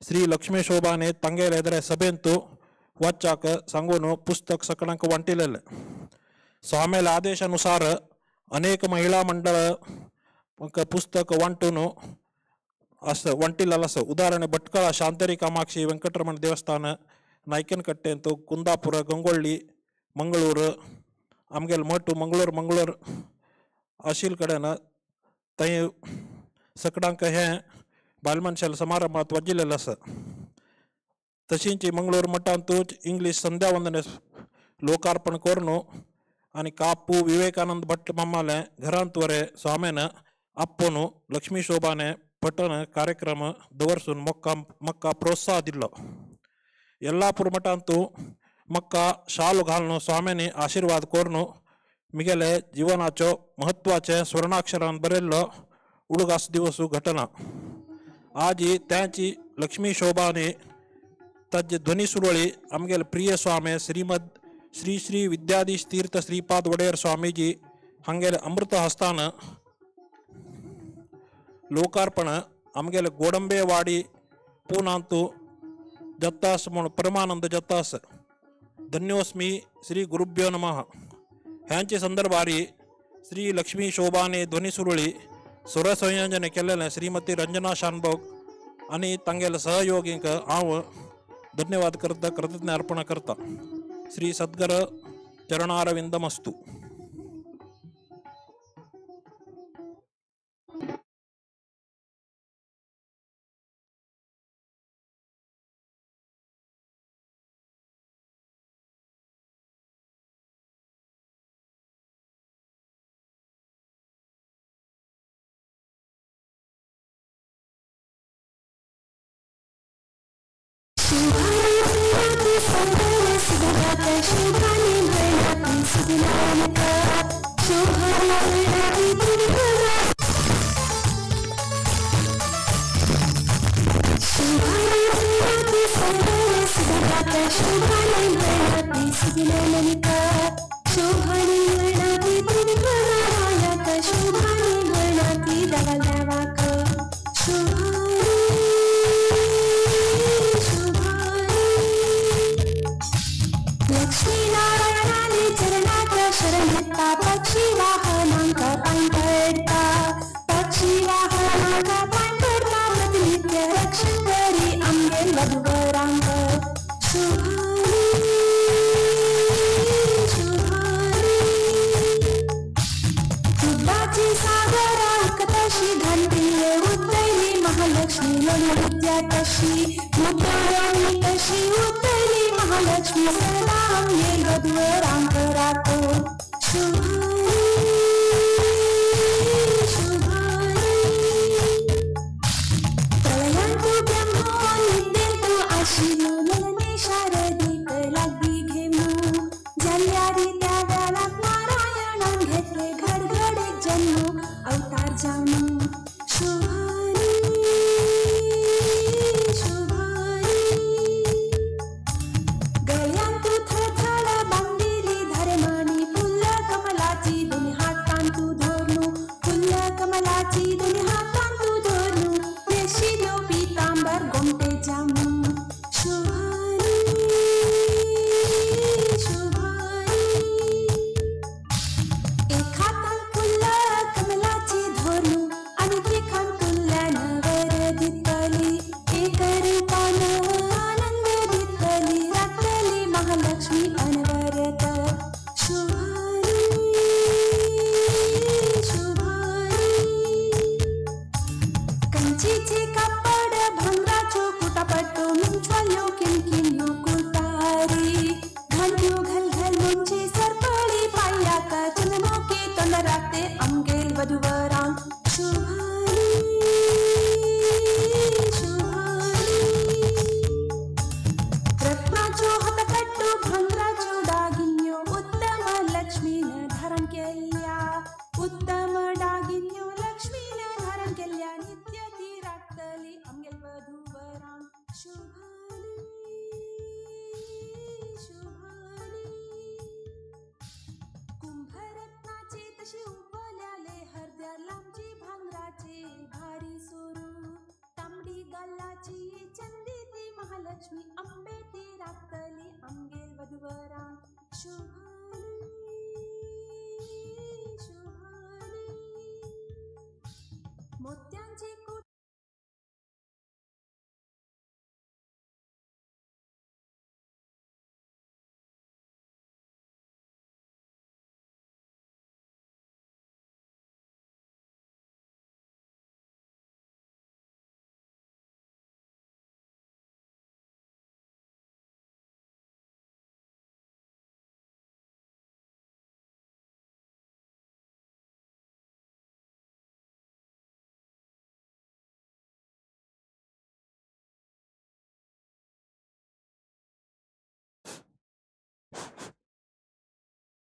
श्री लक्ष्मी शोभाने तांगेले एदरे सभेंतू वाच्याक सांगून पुस्तक सकळांक वांटिलेले. स्वामीले आदेशानुसार अनेक महिला मंडळ पुस्तक वांटून असं वांटिलेलं असं. उदाहरण भटकळा शांतरी कामाक्षी वेंकटरमण देवस्थान नायकनकट्टे अंतू कुंदापुರ गंಗೊಳ್ಳಿ मंगळूर आमगेले मठ मंगळूर मंगळूर अशील कडेन थंय सकडांक हे बायल मनशाले समारंभात वाजिल्लें आसा. तशींच मंगळूर मठांतूच इंग्लीश संध्या वंदने लोकार्पण करून आनी कापू विवेकानंद भट मामाले घरांत वरे स्वाम्यान आपोवन लक्ष्मी शोभाने पठण कार्यक्रम दवरसून मक्का प्रोत्साह दिल्लो. यल्लापूर मठांतू मक्का शाल घालून स्वाम्यानी आशीर्वाद करून मिगेले जीवनाचो महत्वाचे स्वर्णाक्षरान बरयल्लो उडगास दिवसू घटना. आजी त्यांची लक्ष्मी शोभाने ताजे ध्वनी सुरळी आमगेले प्रिय स्वामी श्रीमद श्री श्री विद्याधीश तीर्थ श्रीपाद वडेर स्वामीजी हांगेले अमृत हस्तान लोकार्पण आमगेले गोडंबेवाडी पूनांतू जत्तास म्हूण परमानंद जत्तास. धन्योस्मी श्री गुरुभ्यो नमः. ह्यांचे संदर्भारी श्री लक्ष्मी शोभाने ध्वनी सुरळी स्वरसंयोजन केल्लें श्रीमती रंजना शानभोग आनी तांगेले सहयोगींक हांव धन्यवाद करता, कृतज्ञ अर्पण करता. श्री सद्गर चरणारविंदमस्तु. गळ्यांतू थळथळ बांदिली धर्मानी फुल कमलाची. लक्ष्मी अम्बे ती राखतली आमगेल वधुवरा शुभाली शुभाली मोत्यांची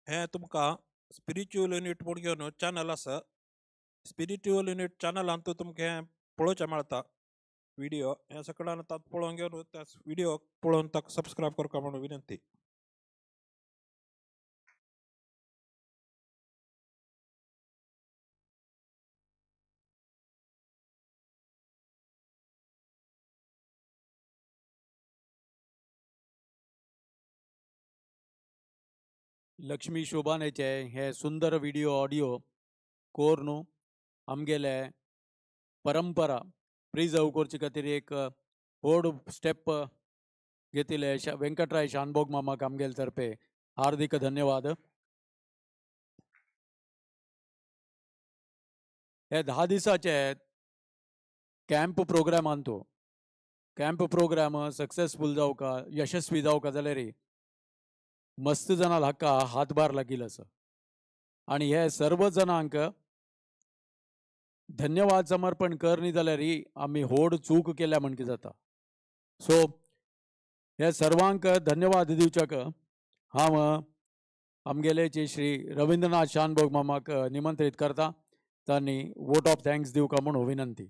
हे तुमकां स्पिरिच्युअल युनिट म्हूण घेवन चॅनल आसा. स्पिरिच्युअल युनिट चॅनलान तुमकां हें पळोवचें मेळटा व्हिडियो. हें सगळ्यान आतां पळोवन घेवन त्या व्हिडियो पळोवन ताका सबस्क्रायब करपा म्हणून विनंती. लक्ष्मी शोभानेचे हे सुंदर व्हिडिओ ऑडियो कोरून आमगेले परंपरा प्रिजर्व करचे खातीर एक व्हड स्टेप घेतिल्ले वेंकटराय शानभोग मामाक आमगेले तर्फे हार्दिक धन्यवाद. हे 10 दिसाचे कॅम्प प्रोग्रामान तो कॅम्प प्रोग्राम सक्सेसफूल जावका यशस्वी जावका जाल्यार मस्त जाणां हाका हातभार लागिल्लो आसा आनी हे सर्व जाणांक धन्यवाद समर्पण करनी जाल्यार आमी व्हड चूक केल्या म्हणकी जाता. सो हे सर्वांक धन्यवाद दिवच्याक हांव आमगेले श्री रविंद्रनाथ शानभोग मामाक निमंत्रीत करता. तांणी वोट ऑफ thanks दिवका म्हूण विनंती.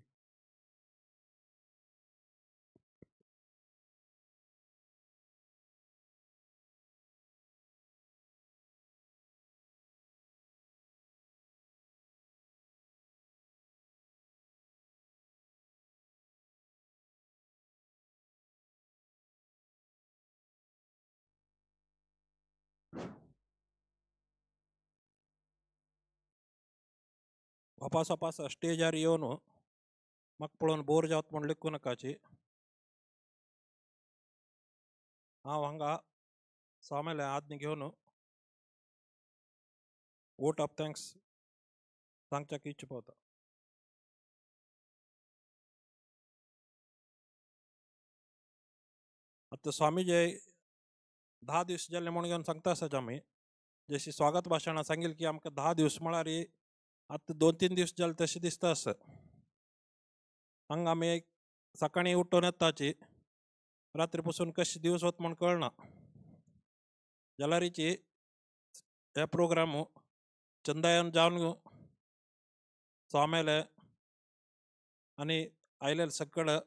वापास वापास स्टेजार येवन म्हाका पळोवन बोर जावत म्हूण लेखूं नाकाची. हांव हांगा स्वाम्याले आज्ञा घेवन वोट ऑफ thanks सांगच्याक इच्छा पावता. आतां स्वामी जे 10 दीस जाले म्हूण घेवन सांगता आसाच आमी. जशी स्वागत भाशणां सांगिल्लें की आमकां 10 दीस म्हळ्यार आतां 2-3 दीस जाले तशें दिसता आसा. हांगा आमी सकाळीं उठून येताची रात्री पसून कशे दिवस वता म्हूण कळना. जाल्यारीची हे प्रोग्राम चंदायन जावन स्वाम्याले आनी आयलेले सगळे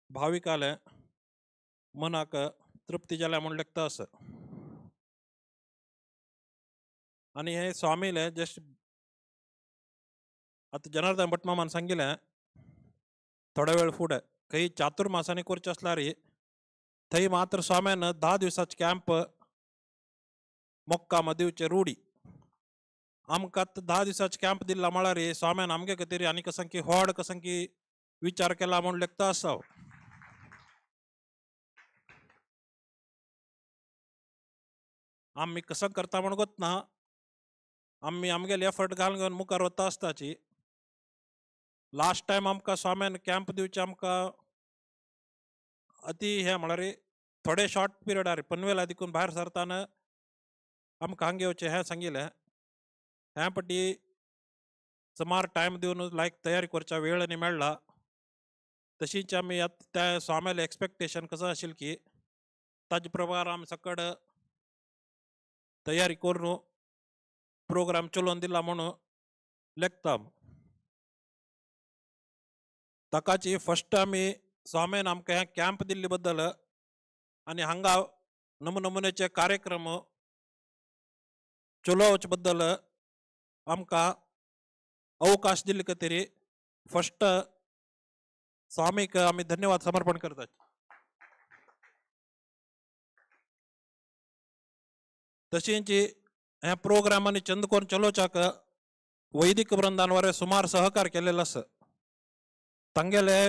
भाविकाले मनाक तृप्ती जाल्या म्हूण लेखता आसा. आनी हे स्वामीले जस्ट आतां जनार्दन भट मामान सांगिल्लें थोडो वेळ फुडें खंय चातुर्मासांनी करचें आसल्यार थंय मात्र स्वाम्यान 10 दिवसाचे कॅम्प मोक्काम दिवचे रुढी. आमकां 10 दिवसाचे कॅम्प दिल्ला म्हळ्यार स्वाम्यान आमगे खातीर आनी कसंकी व्हड कसंकी विचार केला म्हूण लेखता आसा. आमी कसं करता म्हूण गोतना आमी आमगेले एफर्ट घालून घेवन मुखार वता आसताची. लास्ट टायम आमकां स्वाम्यान कॅम्प दिवचे आमकां अती हें म्हळ्यार थोडे शॉर्ट पिरियडार पनवेला देखून भायर सरतना आमकां हांगा येवचें हें सांगिल्लें. ह्या पटी सुमार टायम दिवन लायक तयारी करच्या वेळ आनी मेळ्ळा. तशीच आमी आतां त्या स्वाम्याले एक्सपेक्टेशन कसो आशिल्लें की ताजे प्रकार आमी सकड तयारी करून प्रोग्राम चलोवन दिला म्हणून लेखता. ताकाची फस्ट आमी स्वाम्यान आमकां हें कॅम्प दिल्ले बद्दल आनी हांगा नमुनमुन्याचे कार्यक्रम चलोवचे बद्दल आमकां अवकाश दिल्ले खातीर फस्ट स्वामीक आमी धन्यवाद समर्पण करतात. तशेंच ह्या प्रोग्रामांनी चंद करून चलोवच्याक वैदिक वृंदांवर सुमार सहकार केलेलो आसा. तांगेले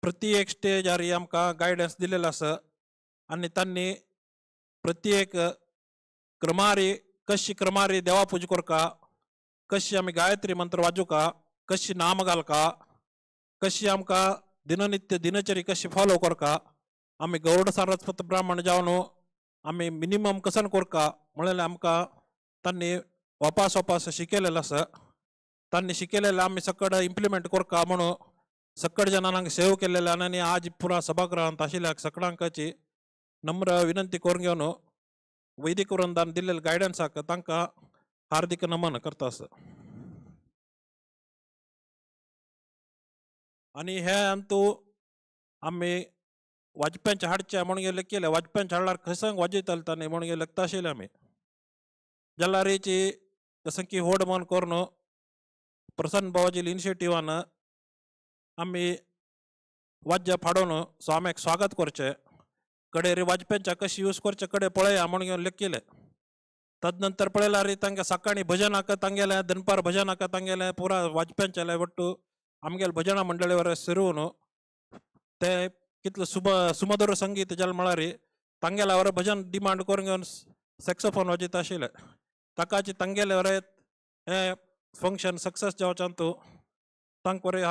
प्रति एक स्टेजार आमकां गायडन्स दिलेलो आसा आनी तांणी प्रत्येक क्रमारी कशी क्रमारी देवा पूजा करका, कशी आमी गायत्री मंत्र वाजूका, कशी नाम घालका, कशी आमकां दिननित्य दिनचरी कशी फॉलो करका, आमी गौड सारस्वत ब्राह्मण जावन आमी मिनिमम कसन करका म्हणल्यार आमकां तांणी वापास वापास शिकयलेलें आसा. तांणी शिकयलेलें आमी सकड इम्प्लिमेंट करका म्हणून सकड जणांक सेव केलेलें आनी आज पुरा सभागृहांत आशिल्ल्या सगळ्यांकाची नम्र विनंती करून घेवन वैदिक वृंदान दिल्लेल्या गायडन्साक तांकां हार्दिक नमन करता आसा. आनी हे अंतू आमी वाजप्यांचे हाडचे म्हणून गेले केले वाजप्यांचे हाडल्यार खंयसंग वाजयताले तांणी म्हणून गेले लगता आशिल्ले आमी जाल्यारीची कसं की होड मन करून प्रसन्न बाबाजी इनिशिएटिवान आमी वाद्य फाडोवन स्वाम्याक स्वागत करचें कडे रे वाजप्यांच्या कशी यूज करचे कडे पळया म्हणून घेवन लेखिले. तदनंतर पळयल्यार रे तांकां सकाळी भजनाक तांगेलें दनपार भजनाक तांगेलें पुरा वाजप्यांचेलें वट्टू आमगेले भजना मंडळी सुरू ते कितलं सुमधुर संगीत जालें म्हळ्यार तांगेल्या वर भजन डिमांड करून घेवन सॅक्सोफोन वाजयता आशिल्ले. ताकाची तांगेले वर हें फंक्शन सक्सेस जावचें तूं तांकां बरें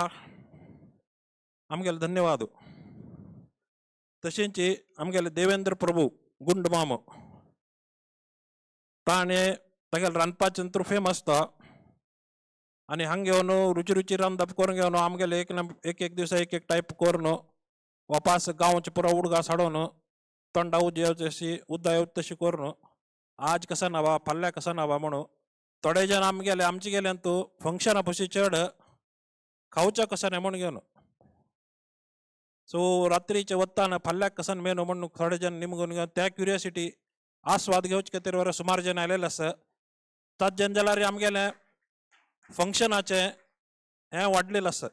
आमगेले धन्यवाद. तशेंच आमगेले देवेंद्र प्रभू गुंड मामो ताणें तागेले रांदपाचें तर फेमस तो आनी हांगा घेवन रुची रुची रांदप करून घेवन आमगेले एक ना एक एक दिसा एक एक टायप करून वापास गांवचे पुरो उडगास हाडून तोंडा उद येवचे तशी उद्दा येवचे तशी करून आज कसा ना बा फाल्यां कसा ना बा म्हणून थोडे जण आमगेले आमचे गेले तूं फंक्शना पशी चड खावच्या कसा न्ही म्हणून घेवन सो रात्रीचे वत्ताना फाल्यां कसन मेनू म्हणून थोडे जण निमगून घेवन त्या क्युरियोसिटी आस्वाद घेवचे खातीर वर सुमार जण आयलेले आसा. तात जण जाल्यार आमगेले फंक्शनाचें हें वाडलेलें आसा.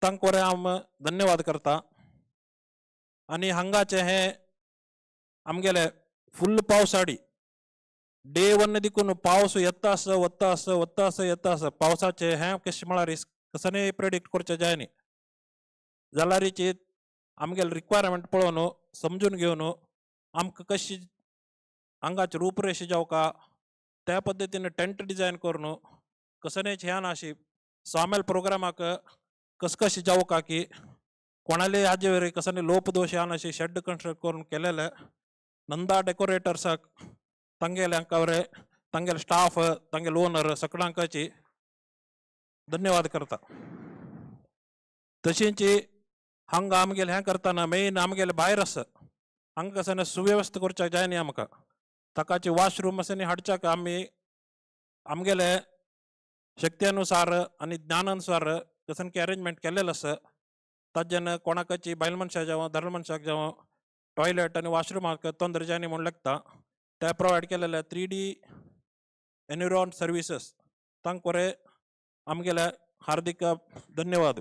तांकां बरें हांव धन्यवाद करता. आनी हांगाचें हें आमगेलें फुल्ल पावसाडी डे वन देखून पावस येता आसा वता आसा वता आसा येता आसा पावसाचें हें कशें म्हळ्यार कसलें प्रेडिक्ट करचें जायना जाल्यारीची आमगेले रिक्वायरमेंट पळोवन समजून घेवन आमकां कशी हांगाची रूपरेशा जावका त्या पद्दतीन टेंट डिजायन करून कसलेच ह्या ना अशी स्वामेल प्रोग्रामाक कस कशी जावका की कोणाले हाजे वयर कसले लोपदोश ह्या अशी शेड कन्स्ट्रक्ट करून केलेले नंदा डेकोरेटर्साक तांगेले हांकां तांगेले स्टाफ तांगेले ओनर सगळ्यांकाची धन्यवाद करता. तशेंच हांगा आमगेले हें करतना मेन आमगेले भायर आसा हांगा कसं सुव्यवस्था करच्याक जाय न्ही आमकां ताकाचे वॉशरूम आसा न्ही हाडच्याक आमी आमगेले शक्ती अनुसार आनी ज्ञानानुसार कसन की अरेंजमेंट केलेलें आसा. ताज्यान कोणाकाची बायल मनशाक जावं धर्म मनशाक जावं टॉयलेट आनी वॉशरुमाक तोंदर जाय न्ही म्हूण लागता ते प्रोवायड केलेले 3D एन्विरोन सर्विसीस तांकां बरें आमगेले हार्दिक धन्यवाद.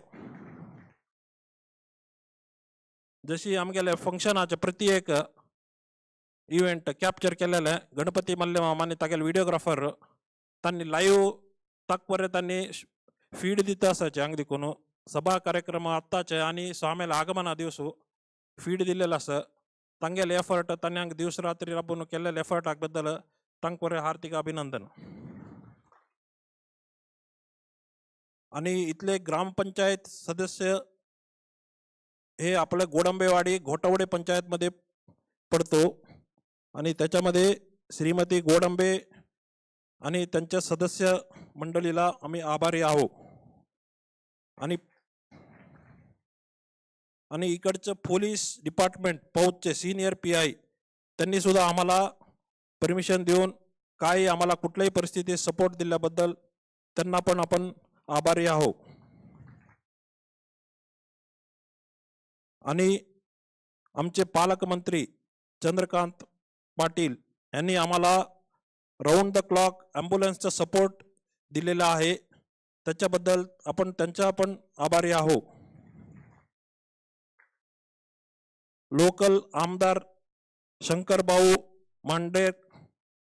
जशी आमगेले फंक्शनाचे प्रति एक इव्हेंट कॅप्चर केलेले गणपती मल्ले आनी तागेले व्हिडियोग्राफर तांणी लायव्ह ताक बरें तांणी फीड दिता आसाचे हांगा देखून सभा कार्यक्रम आत्ताचे आनी स्वाम्याले आगमना दिवस फीड दिलेलो आसा. तांगेले एफर्ट तांणी हांगा दिवस रात्री राबून केल्लेले एफर्टाक बद्दल तांकां बरें हार्दिक अभिनंदन. आनी इतले ग्रामपंचायत सदस्य हे आपल्या गोडंबेवाडी घोटवडे पंचायतमध्ये पडतो आणि त्याच्यामध्ये श्रीमती गोडंबे आणि त्यांच्या सदस्य मंडळीला आम्ही आभारी आहोत. आणि आणि इकडचं पोलीस डिपार्टमेंट पौजचे सिनियर PI त्यांनी सुद्धा आम्हाला परमिशन देऊन काही आम्हाला कुठल्याही परिस्थितीत सपोर्ट दिल्याबद्दल त्यांना पण आपण आभारी आहोत. आणि आमचे पालकमंत्री चंद्रकांत पाटील यांनी आम्हाला राऊंड the clock ॲम्ब्युलन्सचा सपोर्ट दिलेला आहे, त्याच्याबद्दल आपण त्यांचा पण आभारी आहोत. लोकल आमदार शंकरभाऊ मांडे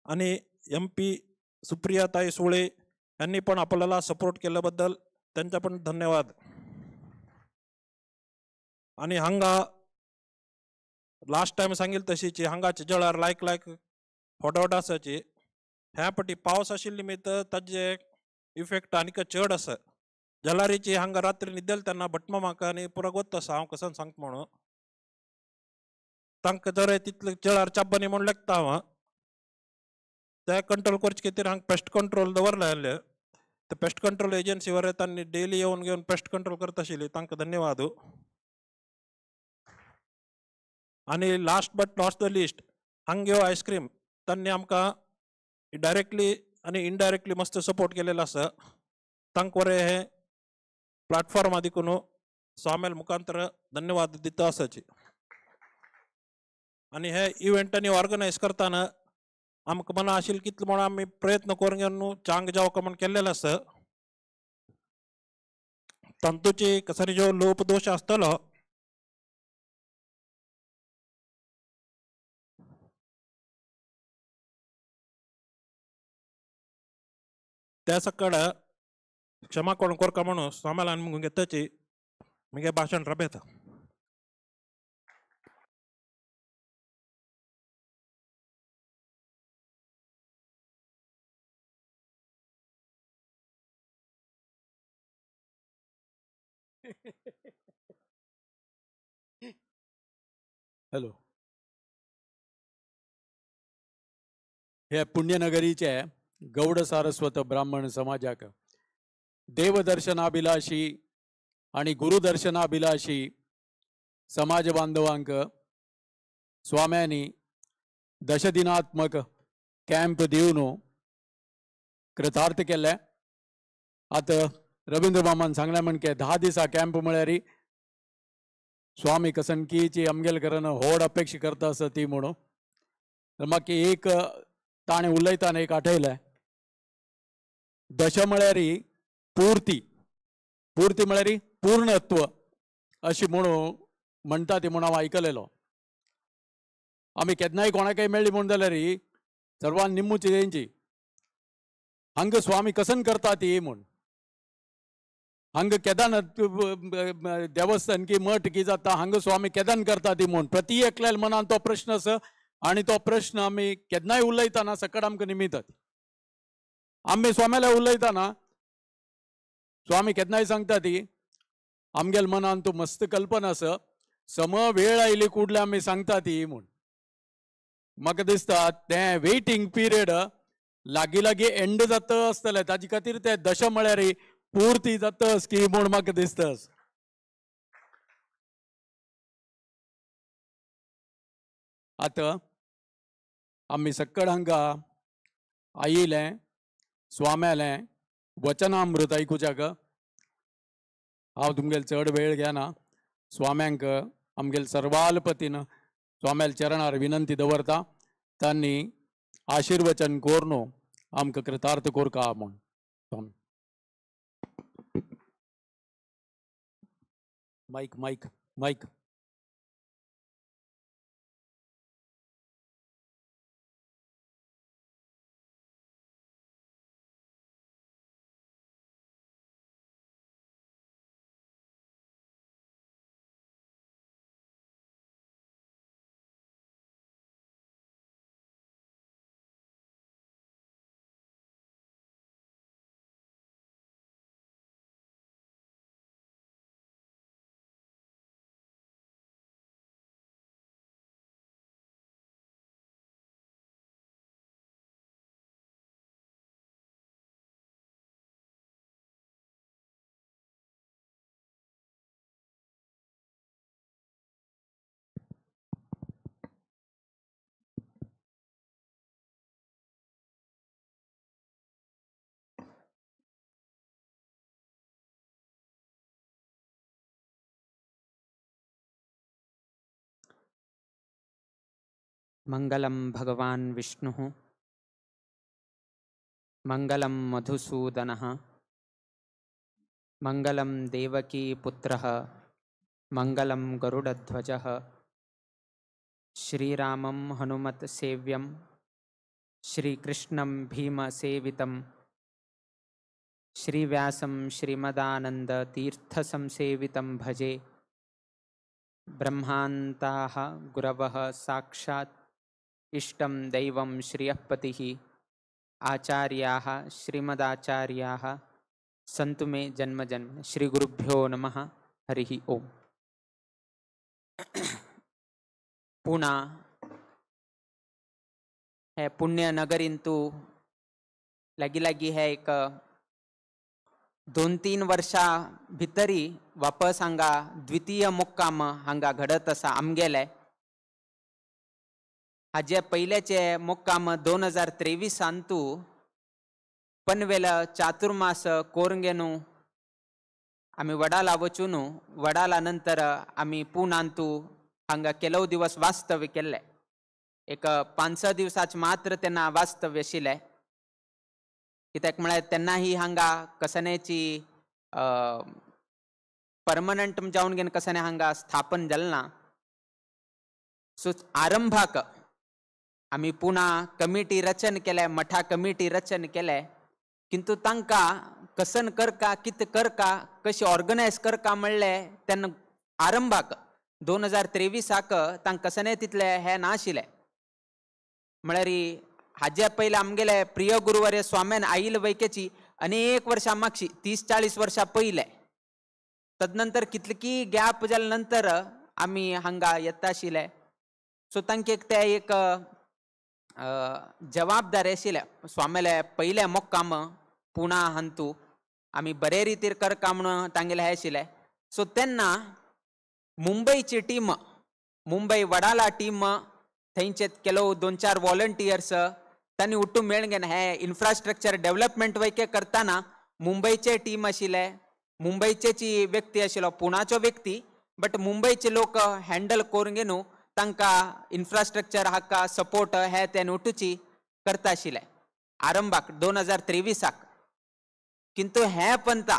आणि MP सुप्रियाताई सुळे यांनी पण आपल्याला सपोर्ट केल्याबद्दल त्यांचा पण धन्यवाद. आणि हांगा लास्ट टाइम सांगेल तशीची हांगाचे जळार लायक लायक फोटोट आसाची ह्या पटी पावस आशिल्ले निमित्त ताजे इफेक्ट आनीक चड आसा. जलारीची हांगा रात्री न्हिदेल तेन्ना भटमा म्हाका आनी पुरो गोत आसा हांव कसन सांगता म्हणून तांकां जर तितले जळार चाब्बानी म्हूण लेखता हांव ते कंट्रोल करचे खातीर हांगा पेस्ट कंट्रोल दवरले. ते पेस्ट कंट्रोल एजन्सी वर तांणी डेली येवन घेवन पेस्ट कंट्रोल करता आशिल्ली तांकां धन्यवाद. आनी last but not the least हांगेयो आयस्क्रीम तांणी आमकां डायरेक्टली आनी इनडायरेक्टली मस्त सपोर्ट केलेलो आसा. तांकां बरें हे प्लॅटफॉर्मा देखून स्वामेल मुखांतर धन्यवाद दिता आसाची. आनी हे इव्हेंटांनी ऑर्गनायज करतना आमकां मना आशिल्लें कितले म्हणून आमी प्रयत्न करून घेवन चांग जावका म्हूण केल्लेलो आसा. तांतूची कसरी जो लोपदोश आसतलो त्या सकड क्षमा कोण कोरका म्हणून स्वाम्याला आनी घेताची मुगे भाशण रबेता. हॅलो, हे पुण्यनगरीचे गौड सारस्वत ब्राह्मण समाजाक देवदर्शनाभिलाषी आणि गुरुदर्शनाभिलाषी समाज बांधवांक स्वाम्यांनी दशदिनात्मक कॅम्प दिवन कृतार्थ केले. आतां रवींद्र मामान सांगलें म्हणके 10 दिसा कॅम्प म्हळ्यार स्वामी कसनकीची आमगेले घरान व्हड अपेक्षा करता आसा ती म्हणून. तर म्हाका एक ताणें उलयतना एक आठयलें, दश म्हळ्यार पूर्ती, पूर्ती म्हळ्यार पूर्णत्व अशी म्हणून म्हणटा ती म्हूण हांव आयकलेलो. आमी केन्नाय कोणाकय मेळ्ळी म्हूण जाल्यार सर्वान निम्मूची तेंची हांगा स्वामी कसन करता ती म्हूण. हांगा केदान देवस्थान की मठ की जाता हांगा स्वामी केदान करता ती म्हूण प्रति एकल्या मनान तो प्रश्न आसा आनी तो प्रश्न आमी केन्नाय उलयतना सकट आमकां निमितात. आमी स्वाम्याला उलयतना स्वामी केन्नाय सांगता ती आमगेल मनान तो मस्त कल्पना आसा सम वेळ आयली कुडले आमी सांगता ती म्हूण. म्हाका दिसता तें वेटिंग पिरियड लागीं लागीं एंड जाता आसतलें ताजे खातीर ते दश म्हळ्यार पूर्ती जातस की म्हूण म्हाका दिसता. आतां आमी सक्कड हांगा आयिल्लें स्वाम्यालें वचनामृत आयकुच्याक हांव तुमगेल चड वेळ घेना. स्वाम्यांक आमगेल सर्वालपतीन स्वाम्याल चरणार विनंती दवरता तांणी आशीर्वचन कोरनो आमकां कृतार्थ कोरका म्हूण. स्वामी मायक मायक मायक. मंगलम भगवान विष्णुः, मंगलम मधुसूदनः, मंगलम देवकी पुत्रः, मंगलम गरुडध्वजः। श्रीरामं हनुमत् सेव्यं श्रीकृष्णं भीमसेवितं श्रीव्यासं श्रीमदानन्दतीर्थसंसेवितं भजे। ब्रह्मान्ताः गुरवः साक्षात् इष्टं दैवं श्रियःपतिः आचार्याः श्रीमदाचार्याः सन्तु मे जन्म जन्म। श्रीगुरुभ्यो नमः। हरिः ओम। पुणा हे पुण्य नगरींतु लागी लागी हे एक 2-3 वर्षा भितरी वापस हांगा द्वितीय मुक्काम हांगा घडत आसा आमगेले। हाजे पयल्याचे मुक्काम 2023 पनवेल चातुर्मास कोरंगेनू आमी वडाला वचून वडाला नंतर आमी पुनांतू हांगा केलव दिवस वास्तव्य केल्ले। एक 5-6 दिवसाच मात्र तेन्ना वास्तव्य आशिल्लें। कित्याक म्हळ्यार तेन्नाही हांगा कसनेची परमनंट जावन घेवन कसने हांगा स्थापन जालें ना। सो आरंभाक आमी पुणा कमिटी रचन केले, मठा कमिटी रचन केले, किंतु तांकां कसन करका कित करका कशी ऑर्गनायज करका म्हणलें तेन्ना आरंभाक 2023 तांकां कसने तितले हें नाशिल्लें। म्हळ्यार हाजे पयले आमगेले प्रिय गुरुवर्य स्वाम्यान आयिल्ले वैकेची अनेक वर्षां मागशी 30-40 वर्षां पयले, तदनंतर कितली गॅप जाले नंतर आमी हांगा येता आशिल्ले। सो तांकां एक ते एक जबाबदारी आशिल्ले स्वाम्याले पयले मुक्काम पुणा हांतू आमी बरे रितीर करका म्हणून तांगेले हें आशिल्लें। सो तेन्ना मुंबयची टीम, मुंबय वडाला टीम थंयचे केलो 2-4 वॉलंटियर्स तांणी उठून मेळून घेवन हे इन्फ्रास्ट्रक्चर डेव्हलपमेंट वैके करतना मुंबयचे टीम आशिल्ले, मुंबयचेची व्यक्ती आशिल्लो पुणाचो व्यक्ती, बट मुंबयचे लोक हँडल करून घेवन तांकां इन्फ्रास्ट्रक्चर हाका सपोर्ट हे ते उठूची करता आशिल्ले आरंभाक 2023। किंतु हे पंथा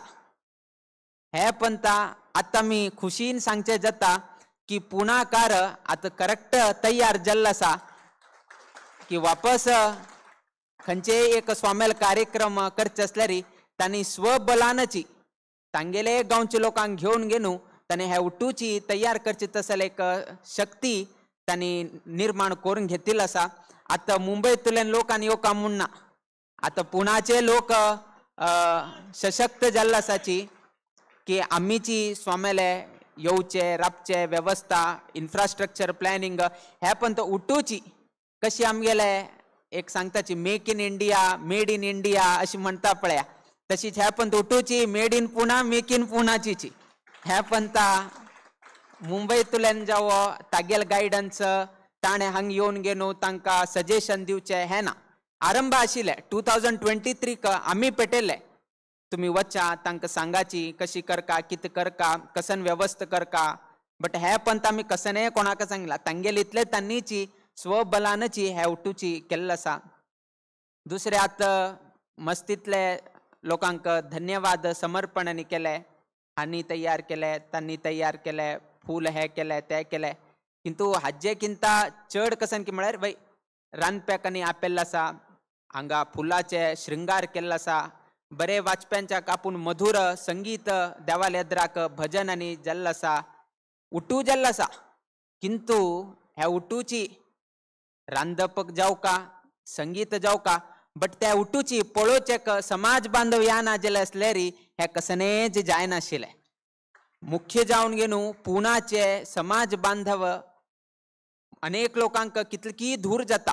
आतां आमी खुशीन सांगचें जाता की पुणाकार आतां करेक्ट तयार जाल्लो आसा की वापस खंयचेय एक स्वामेल कार्यक्रम करचे आसल्यार तांणी स्वबलानची तांगेले गांवच्या लोकांक घेवन घेवन तांणी हे उठूची तयार करची तसले एक शक्ती तांणी निर्माण करून घेतिल्ली आसा। आतां मुंबयतल्यान लोकांनी येवका म्हूण ना, आतां पुणाचे लोक सशक्त जाल्ले आसाची की आमीची स्वामेले येवचे राबचे वेवस्था इन्फ्रास्ट्रक्चर प्लॅनिंग हे पण तो उठूची कशी आमगेले एक सांगताची make in India made in India अशी म्हणटा पळया, तशीच हे पण उठूची made in Pune make in पुणाचीची हे पण ता मुंबयतल्यान जावो तागेल गायडन्स ताणें हांग येवन घेवन तांकां सजेशन दिवचें हें ना। आरंभ आशिल्लें 2023 आमी पेटयल्ले तुमी वचा तांकां सांगाची कशी करका कितें करका कसन वेवस्था करका, बट हे पण आमी कसनेय कोणाक सांगला तांगेले इतले तांणीची स्वबलानची हे उठूची केल्लो आसा। दुसरें आतां मस्तींतले लोकांक धन्यवाद समर्पण केले, हांणी तयार केले तांणी तयार केले फूल हे केले ते केले, किंतु हाजे किंता चड कसन की म्हळ्यार वय रांदप्याक आनी आपेल्लो आसा, हांगा फुलाचे शृंगार केल्लो आसा, बरे वाचप्यांच्या आपूण मधुर संगीत देवालेद्राक भजन आनी जाल्लो आसा, उठू जाल्लो आसा, किंतु ह्या उठूची रांदपक जावका संगीत जावका बट त्या उठूची पळोवचेक समाज बांधव या ना जाले आसल्यार हे कसनेच जायनाशिल्लें। मुख्य जावन घेवन पुणाचे समाज बांधव अनेक लोकांक कितली धूर जाता,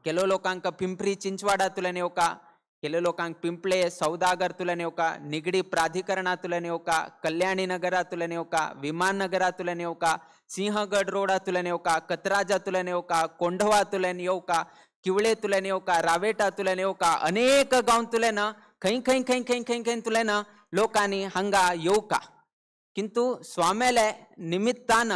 केलो लोकांक पिंपरी चिंचवाडांतल्यान येवका, केलो लोकांक पिंपळे सौदागरांतल्यान येवका, निगडी प्राधिकरणांतल्यान येवका, कल्याणी नगरांतल्यान येवका, विमान नगरांतल्यान येवका, सिंहगड रोडांतल्यान येवका, कतराजांतल्यान येवका, कोंढवांतल्यान येवका, किवळेंतल्यान येवका, रावेटांतल्यान येवका, अनेक गांवांतल्यान खंय खंय खंय खंय खंय खंयतल्यान लोकांनी हांगा येवका, किंतु स्वाम्याले निमित्तान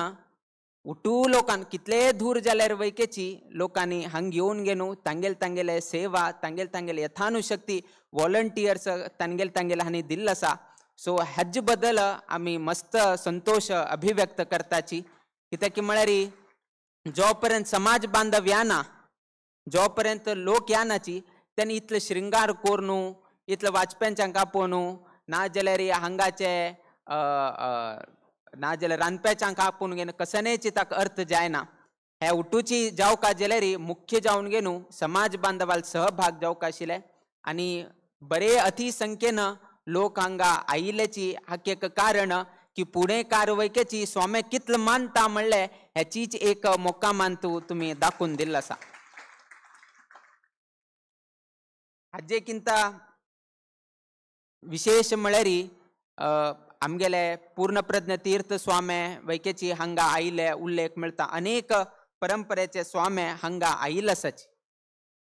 उठू लोकांक कितले दूर जाल्यार वैकेची लोकांनी हांग येवन घेवन तांगेले तांगेले सेवा तांगेले तांगेले यथानुशक्ती वॉलंटियर्स तांगेले तांगेले हांणी दिल्लो आसा। सो हाजे बद्दल आमी मस्त संतोश अभिव्यक्त करताची, कित्याक की म्हळ्यार जो पर्यंत समाज बांधव या ना जो पर्यंत लोक यानाची त्यांनी इतले श्रृंगार करून इतले वाजप्यांच्यांक आपोवन ना जाल्यार हांगाचे ना जाल्यार रांदप्याच्यांक आपोवन घेवन कसनेची ताका अर्थ जायना. हे उठूची जावका जाल्यार मुख्य जावन घेवन समाज बांधवाल सहभाग जावका आशिल्ले आनी बरे अति संख्येन लोक हांगा आयिल्ल्याची हाका एक कारण की पुणेकार वैकेची स्वामी कितले मानता म्हणले हेचीच एक मोका मानतू तुमी दाखोवन दिल्लो आसा. हाजेकिंत विशेष म्हळ्यार आमगेले पूर्णप्रज्ञ तीर्थ स्वामी वैकेची हांगा आयिल्ले उल्लेख मेळटा. अनेक परंपरेचे स्वामी हांगा आयिल्ले आसाची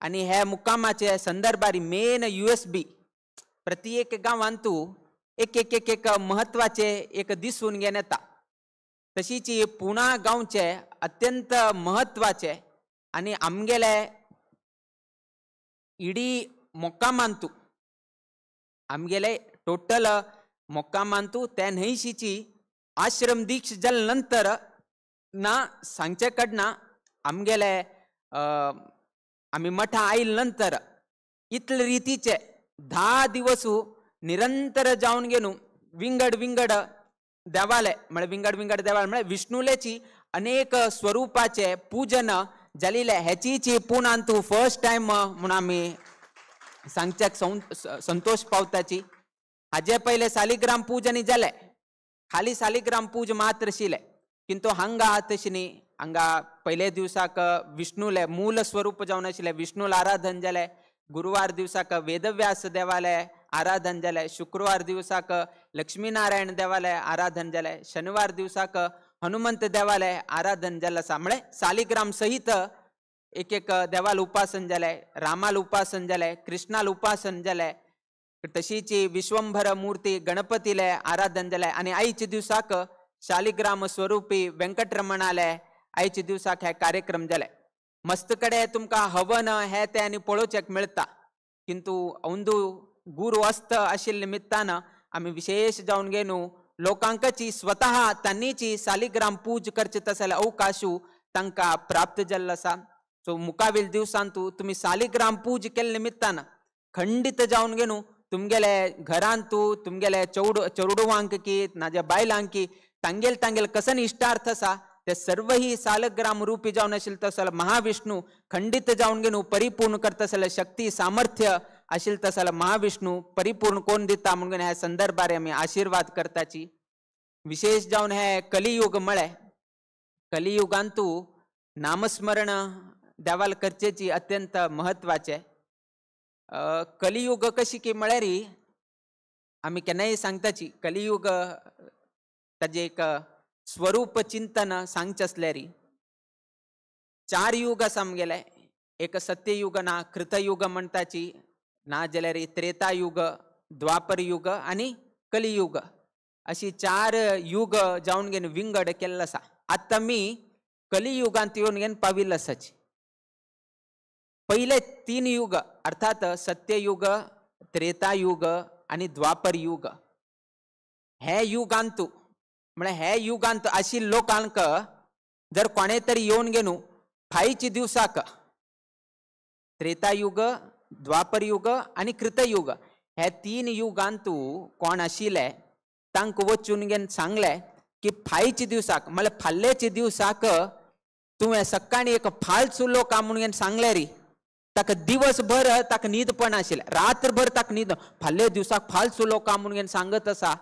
आनी हे मुक्कामाचे संदर्भार मेन USB प्रत्येक गांवांतू एक एक एक एक महत्वाचे एक दिसून घेवन येता. तशीच पुणा गांवचे अत्यंत महत्वाचे आनी आमगेले इडी मोक्कामांतू आमगेले टोटल मोक्कामांतू त्या न्हंयशीची आश्रम दीक्ष जाले नंतर ना सांगचे कडना आमगेले आमी मठा आयले नंतर इतले रितीचे 10 दिवस निरंतर जावन घेवन विंगड विंगड देवालय म्हळ्यार विंगड विंगड देवालय म्हळ्यार विष्णुलेची अनेक स्वरूपाचे पूजन जालेले हेचीची पुणांतू फर्स्ट टायम म्हूण आमी सांगच्याक संतोष पावताची. हाजे पयले सालिग्राम पूजन जाले खाली सालिग्राम पूज मात्र आशिल्ले किंतु हांगा तशें न्ही. हांगा पयले दिवसाक विष्णुले मूल स्वरूप जावन आशिल्ले विष्णुला आराधन जालें. गुरुवार दिवसाक वेदव्यास देवाले आराधन जालें. शुक्रवार दिवसाक लक्ष्मीनारायण देवाले आराधन जालें. शनिवार दिवसाक हनुमंत देवाले आराधन जालें आसा. म्हळ्यार सालिग्राम सहित एक एक देवाल उपासन जालें, रामाल उपासन जालें, कृष्णाल उपासन जालें, तशीच विश्वंभर मूर्ती गणपतीले आराधन जालें आनी आयच्या दिवसाक शालिग्राम स्वरूपी व्यंकटरमणाले आयच्या दिवसाक हे कार्यक्रम जाले. मस्त कडे तुमकां हवन हे ते आनी पळोवच्याक मेळटा किंतु अंदू गुरू अस्त आशिल्ले निमित्तान आमी विशेष जावन घेवन लोकांकची स्वतः तांणीची सालिग्राम पूज करचे तसले अवकाशू तांकां प्राप्त जाल्लो आसा. सो मुखावेल दिवसांतू तुमी सालिग्राम पूज केल्ले निमित्तान खंडीत जावन घेवन तुमगेले घरांतू तुमगेले चेडवांक की नाजाल्यार बायलांक की तांगेल तांगेल कसन इश्टार्थ आसा ते सर्वही सालग्राम रूपी जावन आशिल्ले तसो महाविष्णू खंडीत जावन घेवन परिपूर्ण करता जाल्यार शक्ती सामर्थ्य आशिल्ले तसो महाविष्णू परिपूर्ण कोण दिता म्हणून ह्या संदर्भार आमी आशिर्वाद करताची. विशेष जावन हे कलियुग म्हळें कलियुगांतू नामस्मरण देवाल करचेची अत्यंत महत्वाचें. कलियुग कशी की म्हळ्यार आमी केन्नाय सांगताची कलियुग ताजें एक स्वरूप चिंतन सांगचें आसल्यार 4 युग आसा आमगेले. एक सत्ययुग ना कृतयुग म्हणटाची ना जाल्यार त्रेतायुग द्वापर युग आनी कलियुग अशी 4 युग जावन घेवन विंगड केल्लो आसा. आतां आमी कलियुगांत येवन घेवन पाविल्लो आसाची. पयले 3 युग अर्थात सत्ययुग त्रेतायुग आनी द्वापर युग हे युगांतू म्हळ्यार हे युगांत आशिल्ल्या लोकांक जर कोणे तरी येवन घेवन फायच्या दिवसाक त्रेतायुग द्वापर युग आनी कृतयुग हे 3 युगांतू कोण आशिल्ले तांकां वचून घेवन सांगलें की फायच्या दिवसाक म्हळ्यार फाल्ल्याच्या दिवसाक तुवें सकाळीं एक फाल्स उलोवका म्हणून घेवन सांगलें री ताका दिवसभर ताका न्हीद पण आशिल्लें रात्रभर ताका न्हीद फाल्ल्या दिवसाक फाल्स उलोवका म्हणून घेवन सांगत आसा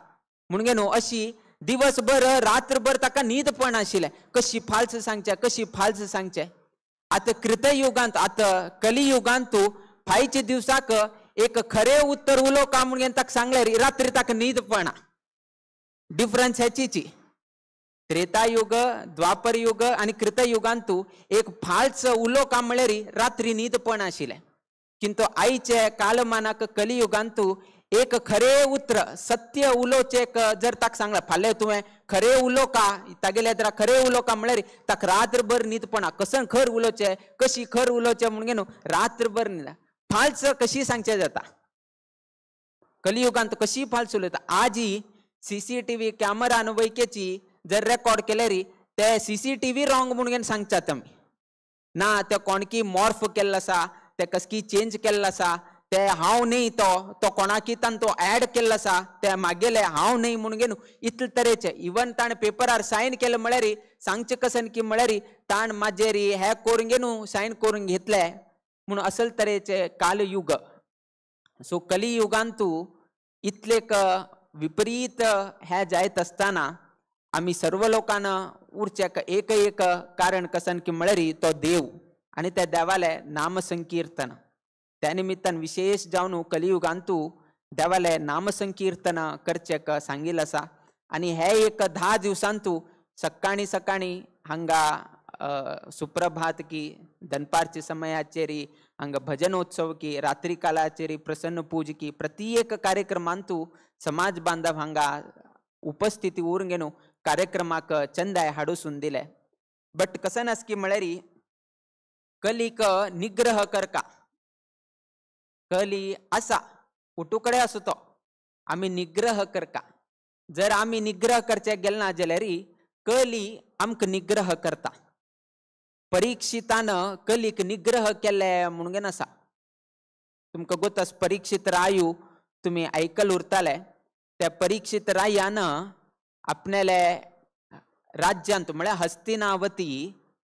म्हणून घेवन अशी दिवसभर रात्रभर ताका न्हीद पण आशिल्लें कशी फाल्स सांगचें कशी फाल्स सांगचें. आतां कृतयुगांत आतां कलियुगांत फायच्या दिवसाक एक खरें उत्तर उलोवका म्हणून ताका सांगलें रात्री ताका न्हीद पडना. डिफरन्स हेचीची त्रेतायुग द्वापर युग आनी कृतयुगांतू एक फाल्स उलोवका म्हळ्यार रात्री न्हीद पडना आशिल्लें किंतु आयचे कालमानाक कलियुगांतू एक खरें उतर सत्य उलोवचें जर ताका सांगलां फाल्यां तुवें खरें उलोवका तागेल्या जरा खरें उलोवका म्हळ्यार ताका रात्रभर न्हीद पडना कसन खर उलोवचें कशी खर उलोवचें म्हणून न्हू रात्रभर न्हीद फाल्स कशी सांगचें जाता कलियुगांत कशी फाल्स उलयता. आजी CCTV कॅमेरान वैकेची जर रेकॉर्ड केल्यार ते CCTV wrong म्हणून सांगतात आमी. ना ते कोणकी मॉर्फ केल्लो आसा, ते कसकी चेंज केल्लो आसा, ते हांव न्ही तो तो कोणाकी तान तो एड केल्लो आसा, ते मागेले हांव न्ही म्हणून घेवन इतले तरेचे इवन ताणें पेपरार सायन केलें म्हळ्यार सांगचें कसन की म्हळ्यार ताण माजेर हे करून घेवन सायन करून घेतले म्हणून असल तरेचे कालयुग. सो कलियुगांतू इतले विपरीत हे जायत आसतना आमी सर्व लोकांना उरचें एक एक कारण कसन की म्हळ्यार तो देव आनी त्या देवाले नामसंकीर्तन. त्या निमित्तान विशेष जावन कलियुगांतू देवाले नामसंकीर्तन करचें सांगिल्लें आसा. आनी हे एक 10 दिवसांतू सकाळीं सकाळीं हांगा सुप्रभात की दनपारच्या समयाचेर हांगा भजनोत्सव की रात्री कालाचेर प्रसन्न पूज की प्रति एक कार्यक्रमांतू समाज बांधव हांगा उपस्थिती उरून घेवन कार्यक्रमाक चंदाय हाडूसून दिले. बट कसन आसा की म्हळ्यार कलीक निग्रह करका, कली आसा उटू कडेन आसा तो आमी निग्रह करका. जर आमी निग्रह करचे गेले ना जाल्यार कली आमकां निग्रह करता. परीक्षितान कलीक निग्रह केले म्हणून आसा. तुमकां गोत आसा परीक्षित रायू तुमी आयकल उरताले. त्या परीक्षित रायान आपणाले राज्यांत म्हळ्यार हस्तिनावती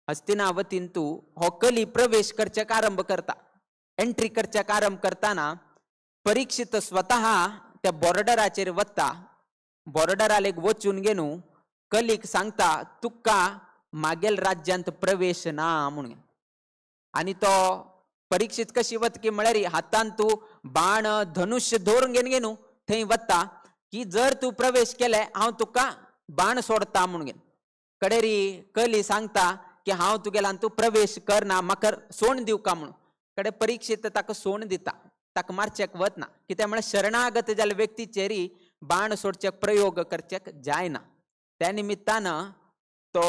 हस्तिनावतींतू हो कली प्रवेश करच्याक आरंभ करता. एंट्री करच्याक आरंभ करताना परीक्षित स्वतः त्या बॉर्डराचेर वता. बॉर्डराक वचून घेवन कलीक सांगता तुका मागेल राज्यांत प्रवेश ना म्हणून. आनी तो परीक्षित कशी वत की म्हळ्यार हातान तूं बाण धनुष्य धरून घेवन घेवन थंय वता की जर तूं प्रवेश केले हांव तुका बाण सोडता म्हणून. कडेरी कली सांगता की हांव तुगेल्यान तूं प्रवेश करना म्हाका सोण दिवका म्हणून. कडे परीक्षित ताका सोण दिता, ताका मारचेक वतना. कित्याक म्हळ्यार शरणागत जाल्ल्या व्यक्तीचेर बाण सोडचेक प्रयोग करचेक जायना. त्या निमित्तान तो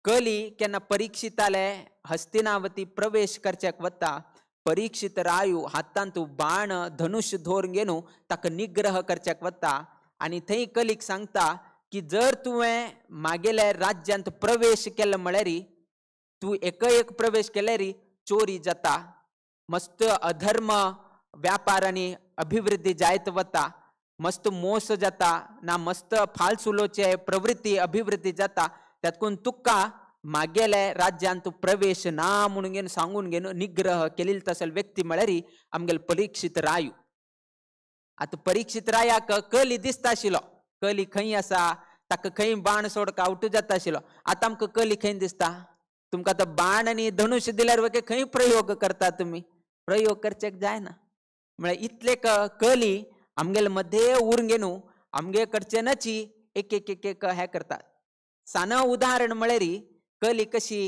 कली केन्ना परीक्षिताले हस्तिनावती प्रवेश करचेक वता परीक्षित रायू हातांत बाण धनुष्य धरून घेवन ताका निग्रह करचेक वता. आनी थंय कलीक सांगता की जर तुवें मागेल्या राज्यांत प्रवेश केलो म्हळ्यार तूं एक एक प्रवेश केल्यार चोरी जाता, मस्त अधर्म व्यापार आनी अभिवृद्धी जायत वता, मस्त मोस जाता ना मस्त फाल्स उलोवचे प्रवृत्ती अभिवृद्धी जाता, त्यातून तुका मागेले राज्यांत प्रवेश ना म्हणून घेवन सांगून घेवन निग्रह केलेलो तसल व्यक्ती म्हळ्यार आमगेलो परीक्षित रायू. आतां परीक्षित रायाक कली दिसता आशिल्लो, कली खंय आसा ताका खंय बाण सोडका उठू जाता आशिल्लो. आतां आमकां कली खंय दिसता? तुमकां आतां बाण आनी धनुष्य दिल्यार वगे खंय प्रयोग करता तुमी? प्रयोग करचेक जायना. म्हळ्यार इतले कली आमगेले मदें उरून घेवन आमगे कडच्यानच एक एक एक एक हें करता. साना उदाहरण म्हळ्यार कली कशी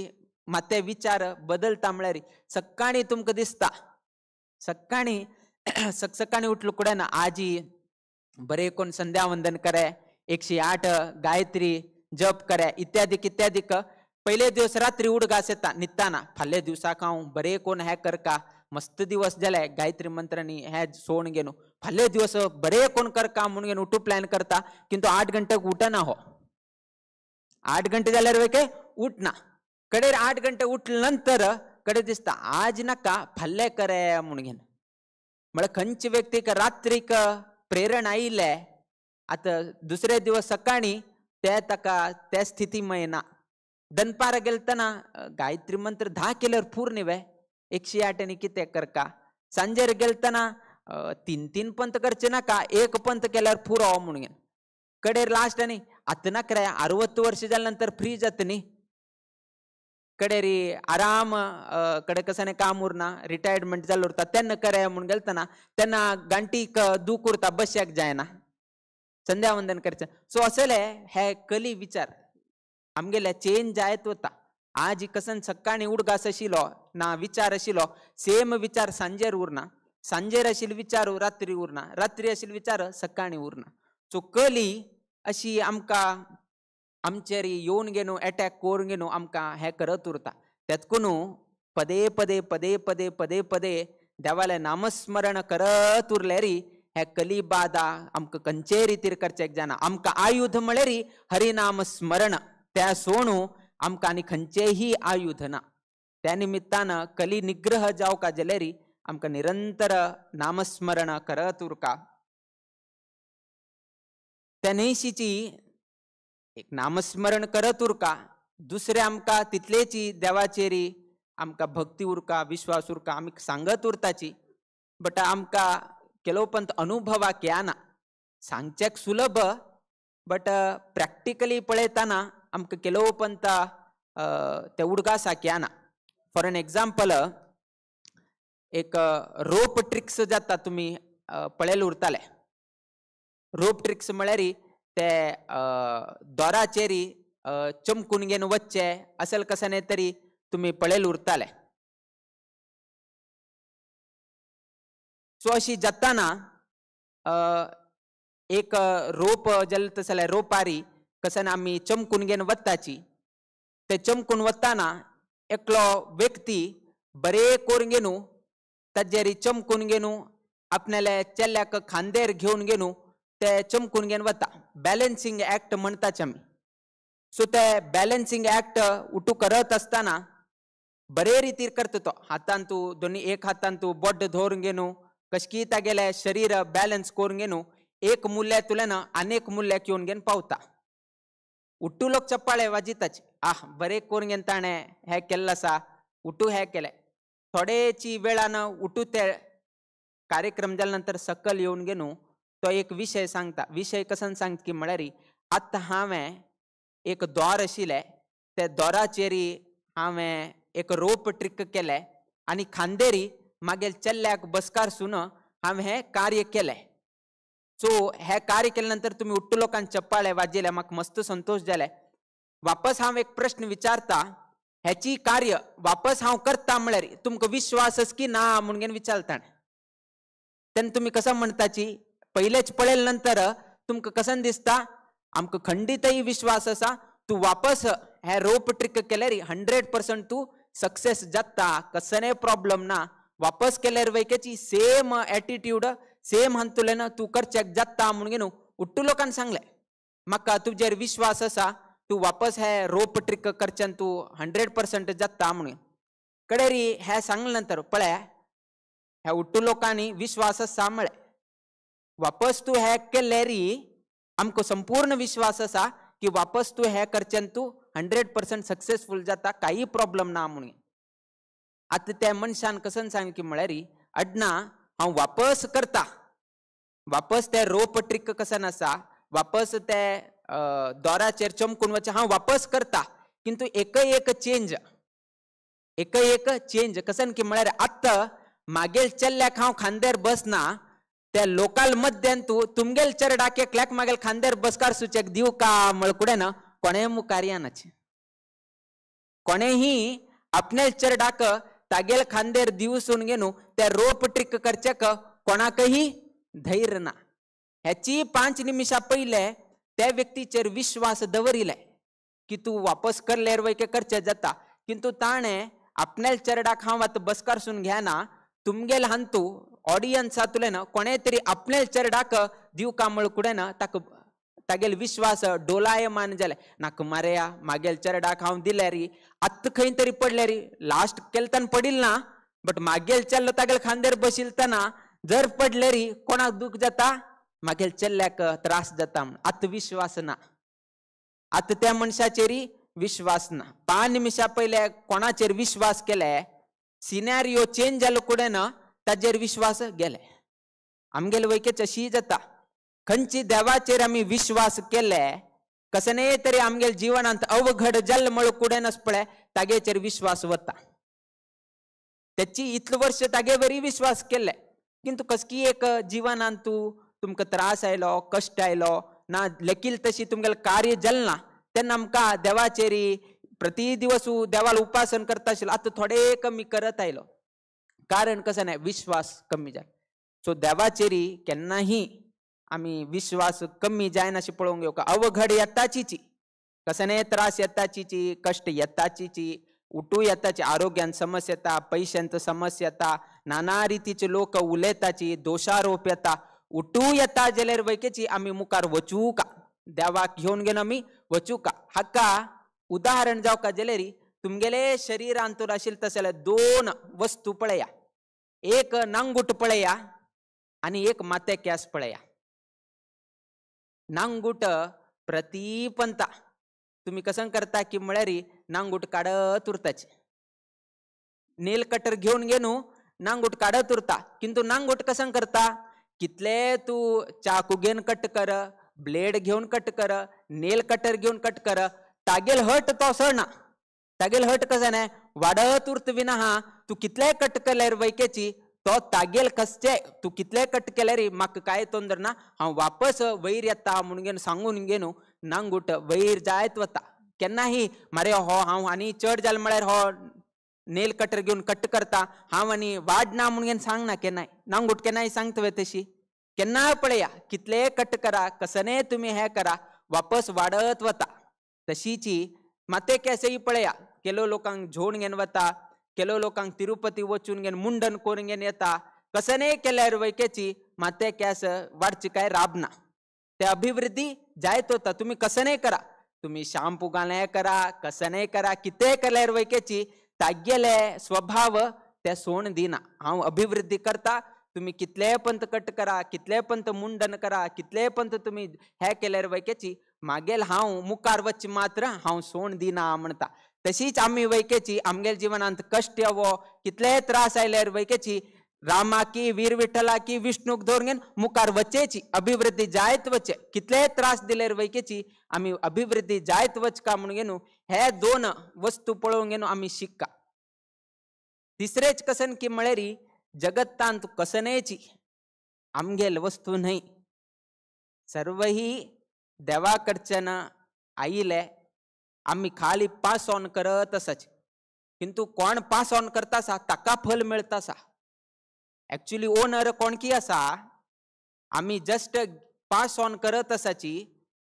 माते विचार बदलता म्हळ्यार सकाळीं तुमकां दिसता सकाळीं सकाळीं उठलो कुडें ना आजी बरें कोण संध्या वंदन करे, 108 गायत्री जप करे इत्यादी इत्यादी. पयले दिवस रात्री उडगास येता न्हिदताना फाल्यां दिवसाक हांव बरें कोण हें करका मस्त दिवस जाले गायत्री मंत्रांनी हें सोण घेवन फाल्यां दिवस बरें कोण करका म्हणून घेवन उठू प्लॅन करता, किंतु 8 घंट्याक उठना हो. 8 घंटे जाल्यार वेके उठना. कडेर 8 घंटे उठले नंतर कडे दिसता आज नाका फाल्यां करे म्हणून घेवन. म्हळ्यार खंयचे व्यक्तीक रात्रीक प्रेरणा आयिल्लें आतां दुसरे दिवस सकाळीं ते ताका त्या स्थितीमय ना. दनपार गेलतना गायत्री मंत्र 10 केल्यार पूर न्ही वे 108 आनी कितें करका. सांजेर गेलतना 3-3 पंत करचे नाका 1 पंत केल्यार पुरो म्हणून घेवन. कडेर लास्ट आनी आतां नाका रे 60 वर्ष जाल्या नंतर फ्री जाता न्ही. कडेरी आराम कडे कसाने काम उरना रिटायरमेंट जाल्लो उरता तेन्ना करे म्हणून गेलतना तेन्ना गांठीक दूख उरता बश्याक जायना संध्या वंदन करचें. सो असले हे कली विचार आमगेले चेंज जायत वता. आज कसन सकाळीं उडगास आशिल्लो ना विचार आशिल्लो सेम विचार सांजेर उरना, सांजेर आशिल्लो विचार रात्री उरना, रात्री आशिल्लो विचार सकाळीं उरना. सो कली अशी आमकां आमचेर येवन घेवन एटॅक करून घेवन आमकां हें करत उरता. तेतकून पदे पदे पदे पदे पदे पदे देवालें नामस्मरण करत उरल्यार हे कली बादा आमकां खंयचेय रितीर करचेक जायना. आमकां आयुध म्हळ्यार हरिनाम स्मरण त्या सोणू आमकां आनी खंयचेही आयुध ना. त्या निमित्तान कली निग्रह जावका जाल्यार आमकां निरंतर नामस्मरण करत उरका. त्या न्हयशीची एक नामस्मरण करत उरका, दुसरें आमकां तितलेची देवाचेरी आमकां भक्ती उरका, विश्वास उरका, आमी सांगत उरताची, बट आमकां केलोपंत अनुभवाक येना. सांगच्याक सुलभ बट प्रॅक्टिकली पळयतना आमकां केलोपंत ते उडगासाक येना. फॉर एन एग्जाम्पल एक रोप ट्रिक्स जाता, तुमी पळयले उरताले. रोप ट्रिक्स म्हळ्यार ते दोराचेरी चमकून घेवन वचचे असल कशें तरी तुमी पळयले उरताले. सो अशी जाताना एक रोप जालें तशें जाल्यार रोपारी कशें आमी चमकून घेवन वताची. ते चमकून वताना एकलो व्यक्ती बरे करून घेवन ताजेर चमकून घेवन आपणाल्या चेल्याक खांदेर घेवन घेवन ते चमकून घेवन वता. बॅलन्सिंग एक्ट म्हणटाचे आमी. सो ते बॅलन्सिंग एक्ट उठू करत आसतना बरे रितीर करता तो, हातान तूं दोनी एक हातान तूं बोट धरून घेवन कशकी तागेलें शरीर बॅलन्स करून घेवन एक मुल्यातुल्यान आनी एक मुल्याक येवन घेवन पावता. उठू लोक चप्पाळे वाजिताच, आह बरें करून घेवन ताणें हें केल्लें आसा, उठू हें केलें. थोडेची वेळान उठू ते कार्यक्रम जाल्या नंतर सकल येवन घेवन तो एक विशय सांगता. विशय कसन सांगता की म्हळ्यार आतां हांवें एक दोर आशिल्लें, त्या दोराचेर हांवें एक रोप ट्रिक केलें आनी खांदेरी मागीर चेल्ल्याक बसकारसून हांवें हें कार्य केलें. सो हें कार्य केल्या नंतर तुमी उट्टू लोकांक चप्पाळे वाजयले, म्हाका मस्त संतोश जाले. वापस हांव एक प्रश्न विचारता, हेची कार्य वापस हांव करता म्हळ्यार तुमकां विश्वास आसा की ना म्हणून विचारता. तेन्ना तुमी कसो म्हणटाची, पयलेच पळयले नंतर तुमकां कसन दिसता आमकां खंडीतय विश्वास आसा तूं वापस हे रोप ट्रिक केल्यार 100% तूं सक्सेस जाता, कसलेय प्रॉब्लम ना. वापस केल्यार वैकेची सेम एटिट्यूड सेम हातूंतल्यान तूं करच्याक जाता म्हणून उट्टू लोकांनी सांगलें म्हाका तुजेर विश्वास आसा तूं वापस हे रोप ट्रिक करच्यान तूं 100% जाता म्हणून. कडेरी हें सांगले नंतर पळय ह्या उट्टू लोकांनी विश्वास आसा म्हळें, वापस तूं हें केल्यारी आमकां संपूर्ण विश्वास आसा की वापस तूं हें करच्यान तूं 100% सक्सेसफूल जाता, कांय प्रॉब्लम ना म्हणून. आतां त्या मनशान कसन सांग की म्हळ्यार अडना हांव वापस करता, वापस ते रोप ट्रिक कसन आसा, वापस ते दोराचेर चमकून वचचे हांव वापस करता, किंतु एकय एक चेंज, एकय एक चेंज कसन की म्हळ्यार आतां मागेल चेल्ल्याक हांव खांद्यार बसना, त्या लोकल मध्यान तूं तुमगेल चेरडाक एकल्याक मागेल खांद्यार बसकार सुचेक दिवं का म्हळकुडें ना कोणें मुखार येनाचे, कोणेंही आपणेल चेरडाक तागेल खांदेर दिवसून घेवन त्या रोप ट्रिक करच्याक कोणाकही धैर्य ना. ह्याची 5 निमिषां पयले त्या व्यक्तीचेर विश्वास दवरिले की तूं वापस करल्यार वय करचें जाता, किंतु ताणें आपणेल चेरडाक हांव आतां बसकारसून घेना, तुमगेल हांतू ऑडियन्सांतल्यान कोणें तरी आपणेल चेरडाक दिवका म्हळकुडें ना ताका तागेल विश्वास डोलायमान जाले. नाका मारया मागेल चेरडाक हांव दिल्यार आत्तां खंय तरी पडल्यार लास्ट केलताना पडिल ना, बट मागेल चेल्लो तागेल खांदेर बशिलतना जर पडल्यार कोणाक दूख जाता, मागेल चेल्ल्याक त्रास जाता म्हण. आतां विश्वास ना, आतां त्या मनशाचेर विश्वास ना. 5 निमिषां पयले कोणाचेर विश्वास केले, सिनेरियो चेंज जालो कुडें ना ताजेर विश्वास गेले. आमगेले वयकेच अशी जाता, खंयची देवाचेर आमी विश्वास केले कसने तरी आमगेले जिवनांत अवघड जाल्ल म्हळ कुडें नास पळय तागेचेर विश्वास वता. तेची इतले वर्ष तागे वरी विश्वास केले, किंतु कसकी एक जिवनांत तूं तुमकां त्रास आयलो, कश्ट आयलो ना, लेकील तशी तुमगेलें कार्य जालें ना, तेन्ना आमकां देवाचेर प्रति दिवस देवाल उपासन करता आशिल्लो, आतां थोडे कमी करत आयलो. कारण कसं नाही विश्वास कमी जालो. सो देवाचेर केन्नाही आमी विश्वास कमी जायना अशें पळोवंक येवका. अवघड येताचीची, कसने त्रास येताचीची, कश्ट येताचीची, उठू येताची, आरोग्यान समस्या येता, पयशांत समस्या येता, नाना रितीचे लोक उलयताची, दोषारोप येता, उठू येता जाल्यार वैकेची आमी मुखार वचूका, देवाक घेवन घेवन आमी वचूका. हाका उदाहरण जावका जाल्यार तुमगेले शरीरांतूर आशिल्ले तशें दोन वस्तू पळया, एक नांगूट पळया आनी एक माते केंस पळया. नांगूट प्रतिपंता तुमी कसं करता की म्हळ्यार नांगूट काडत उरताचे, नेल कटर घेवन घेवन नांगूट काडत उरता. किंतु नांगूट कसं करता, कितले तू चाकू घेवन कट कर, ब्लेड घेवन कट कर, नेल कटर घेवन कट कर, तागेल हट तो सरना. तागेल हट कसं नाही वाडत उरत विना हा, तू कितले कट केल्यार वैकेची तो तागेल कसचे, तू कितले कट केल्यार म्हाका काय तोंदर ना, हांव वापस वयर येता म्हणून घेवन सांगून घेवन नांगूट वयर जायत वता. केन्नाही मारे हो हांव आनी चड जालें म्हळ्यार हो नेल कटर घेवन कट करता हांव आनी वाड ना म्हणून घेवन सांगना केन्नाय. नांगूट केन्नाय सांगता तशी, केन्ना पळया कितले कट करा कसने तुमी हें करा वापस वाडत वता. तशीची माते केसय पळया, केलो लोकांक झोण घेवन वता, केलो लोकांक तिरुपती वचून घेवन मुंडन करून घेवन येता, कसने केल्यार वैकेची माते केस वाडची काय राबना, ते अभिवृद्धी जायत वता. तुमी कसने करा, तुमी शाम्पू घालणे करा, कसने करा, कितें केल्यार वैकेची तागेले स्वभाव ते सोण दिना. हांव अभिवृद्धी करता, तुमी कितले पंत कट करा, कितले पंत मुंडन करा, कितले पंत तुमी हे केल्यार वैकेची मागेल हांव मुखार वच मात्र हांव सोण दिना म्हणटा. तशीच आमी वैकेची आमगेल जिवनांत कश्ट येवो कितले त्रास आयल्यार वैकेची रामाकी वीर विठ्ठलाकी विष्णूक धरून घेवन मुखार वचेची अभिवृद्धी जायत वचे. कितले त्रास दिल्यार वैकेची आमी अभिवृद्धी जायत वच का म्हणून घेवन हे दोन वस्तू पळोवन घेवन आमी शिक्का. तिसरेच कसन की म्हळ्यार जगत्तांत कसनेची आमगेल वस्तू न्हय, सर्वही देवा कडच्यान आयिले, आमी खाली पास ऑन करत आसाच. किंतु कोण पास ऑन करता आसा ताका फल मेळता आसा. एक्चुअली ओनर कोण की आसा, आमी जस्ट पास ऑन करत आसाची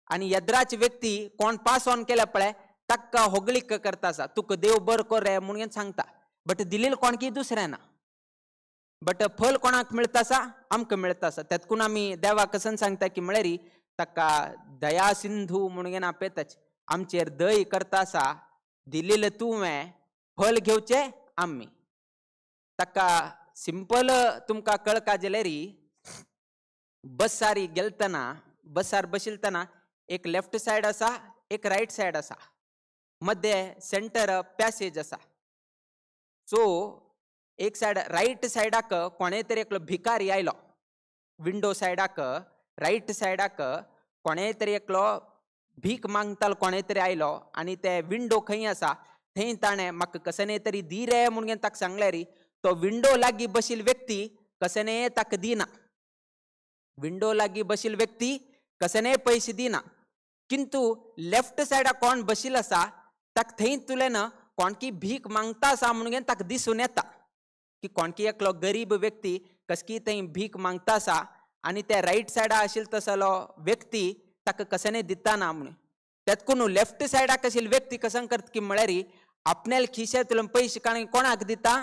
आनी येद्राच व्यक्ती कोण पास ऑन केल्या पळय ताका होगळीक करता आसा, तुका देव बरो कर रे म्हणून सांगता, बट दिलेल कोण की दुसऱ्याना, बट फल कोणाक मेळता आसा, आमकां मेळता आसा. तेतकून आमी देवाक कसन सांगता की म्हळ्यार ताका दया सिंधू म्हणून आपयताच, आमचेर दय करता आसा, दिलेले तुवें फल घेवचें आमी. ताका सिंपल तुमकां कळका जाल्यार बसार गेलतना, बसार बशिलतना एक लेफ्ट सायड आसा एक रायट सायड आसा, मध्य सेंटर पॅसेज आसा. सो एक सायड रायट सायडाक कोणे तरी एकलो भिकारी आयलो, विंडो सायडाक रायट सायडाक कोणे तरी एकलो भीक मागतालो कोणे तरी आयलो आनी ते विंडो खंय आसा थंय ताणें म्हाका कसने तरी दी रे म्हणून ताका सांगल्यार तो विंडो लागीं बशिल्ली व्यक्ती कसने ताका दिना, विंडो लागीं बशिल्ली व्यक्ती कसने पयशे दिना. किंतु लेफ्ट सायडाक कोण बशिल्लो आसा ताका थंय तुलें कोण की भीक मागता आसा म्हणून ताका दिसून येता की कोण की एकलो गरीब व्यक्ती कसकी थंय भीक मागता आसा आनी ते रायट सायडा आशिल्लो तसलो व्यक्ती ताका कसने दिता ना म्हणून. तेतकून लेफ्ट सायडाक आशिल्ली व्यक्ती कसं करता की म्हळ्यार आपल्याला खिशांतल्यान पयशे काडून कोणाक दिता,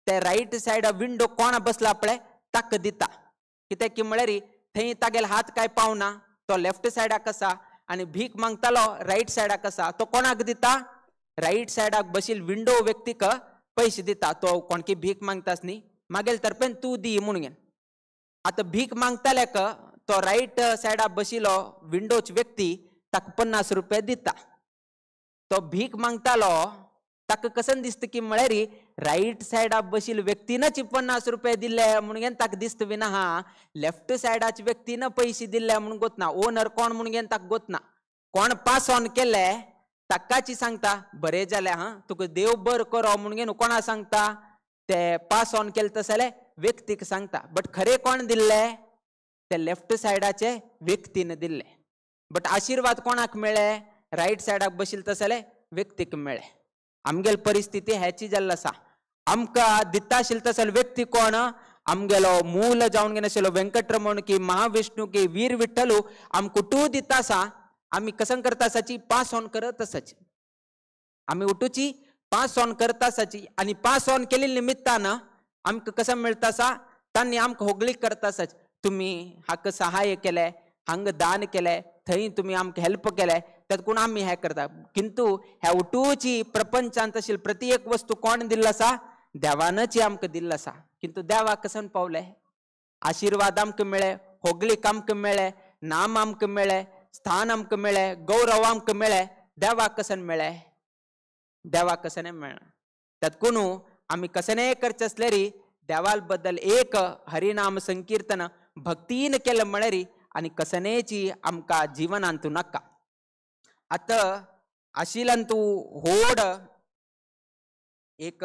ते रायट सायडा विंडो कोण बसला पळय ताका दिता. कित्याक की म्हळ्यार थंय तागेलो हात काय पावना, तो लेफ्ट सायडाक आसा आनी भीक मागतालो रायट सायडाक आसा, तो कोणाक दिता, रायट सायडाक बशिल्ले विंडो व्यक्तीक पयशे दिता. तो कोणकी भीक मागतास न्ही मागेल तरपेन तूं दी म्हणून. आतां भीक मागताल्याक तो रायट सायडाक बशिल्लो विंडोच व्यक्ती ताका 50 रुपया दिता. तो भीक मागतालो ताका कसन दिसता की म्हळ्यार रायट सायडाक बशिल्ले व्यक्तीनच 50 रुपया दिले म्हणून ताका दिसता विना हा, लेफ्ट सायडाच्या व्यक्तीन पयशे दिले म्हणून गोतना, ओनर कोण म्हणून ताका गोतना. कोण पास ऑन केले ताकाची सांगता बरें जालें हा तुका देव बरो करो म्हणून कोणा सांगता, ते पास ऑन केले तसले व्यक्तीक सांगता. बट खरें कोण दिल्ले, ते लेफ्ट सायडाचे व्यक्तीन दिल्ले. बट आशिर्वाद कोणाक मेळ्ळे, रायट सायडाक बशिल्ले तसले व्यक्तीक मेळ्ळे. आमगेल परिस्थिती हेची जाल्ली आसा, आमकां दिता आशिल्लो तसलो व्यक्ती कोण, आमगेलो मूल जावन घेवन आशिल्लो वेंकटरमण की महाविष्णू की वीर विठ्ठलू आमकां तूं दिता आसा. आमी कसं करता आसाची पास ऑन करत आसाची, आमी उठूची पास ऑन करता आसाची आनी पास ऑन केल्ले निमित्तान आमकां कसं मेळटा आसा, तांणी आमकां होगळीक करता आसाची. तुमी हाका सहाय्य केलें, हांगा दान केलें, थंय तुमी आमकां हेल्प केलें, त्यातकून आमी हें करता. किंतु ह्या उटूची प्रपंचांत आशिल्ली प्रति एक वस्तू कोण दिल्लो आसा? देवानच आमकां दिल्लो आसा. किंतु देवाक कसन पावले? आशिर्वाद आमकां मेळ्ळे, होगळीक आमकां मेळ्ळे, नाम आमकां मेळ्ळे, स्थान आमकां मेळ्ळे, गौरव आमकां मेळ्ळे, देवाक कसन मेळ्ळे? देवाक कसने मेळना. त्यातकून आमी कसनेय करचें आसल्यारी देवाल बद्दल एक हरिनाम संकीर्तन भक्तीन केलें म्हळ्यार आनी कसनेची आमकां जिवनांत नाका. आतां आशिल्ल्यान तूं व्हड एक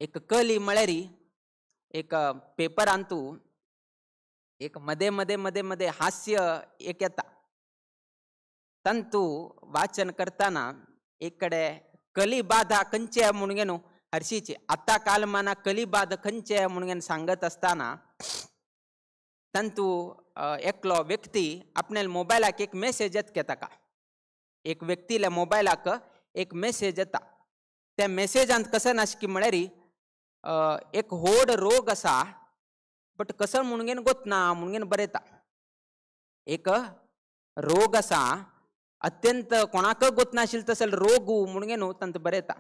एक कली म्हळ्यार एक पेपरांत तूं एक मदें मदें मदें मदें हास्य एक येता. तांतू वाचन करतना एक कडेन कली बाधा खंयचे म्हणून न्हू हरशीची आतां कालमाना कली बाधा खंयचे म्हणून सांगत आसतना तांतू एकलो व्यक्ती आपल्या मोबायलाक एक मेसेज येता ताका. एक व्यक्तील्या मोबायलाक एक मेसेज येता. त्या मेसेजांत कसं नासकी म्हळ्यार एक व्हड रोग आसा बट कसं म्हणून गोतना म्हणून बरयता. एक रोग आसा अत्यंत कोणाक गोतनाशिल्लो तसो रोग म्हणून न्हू तांकां बरयता.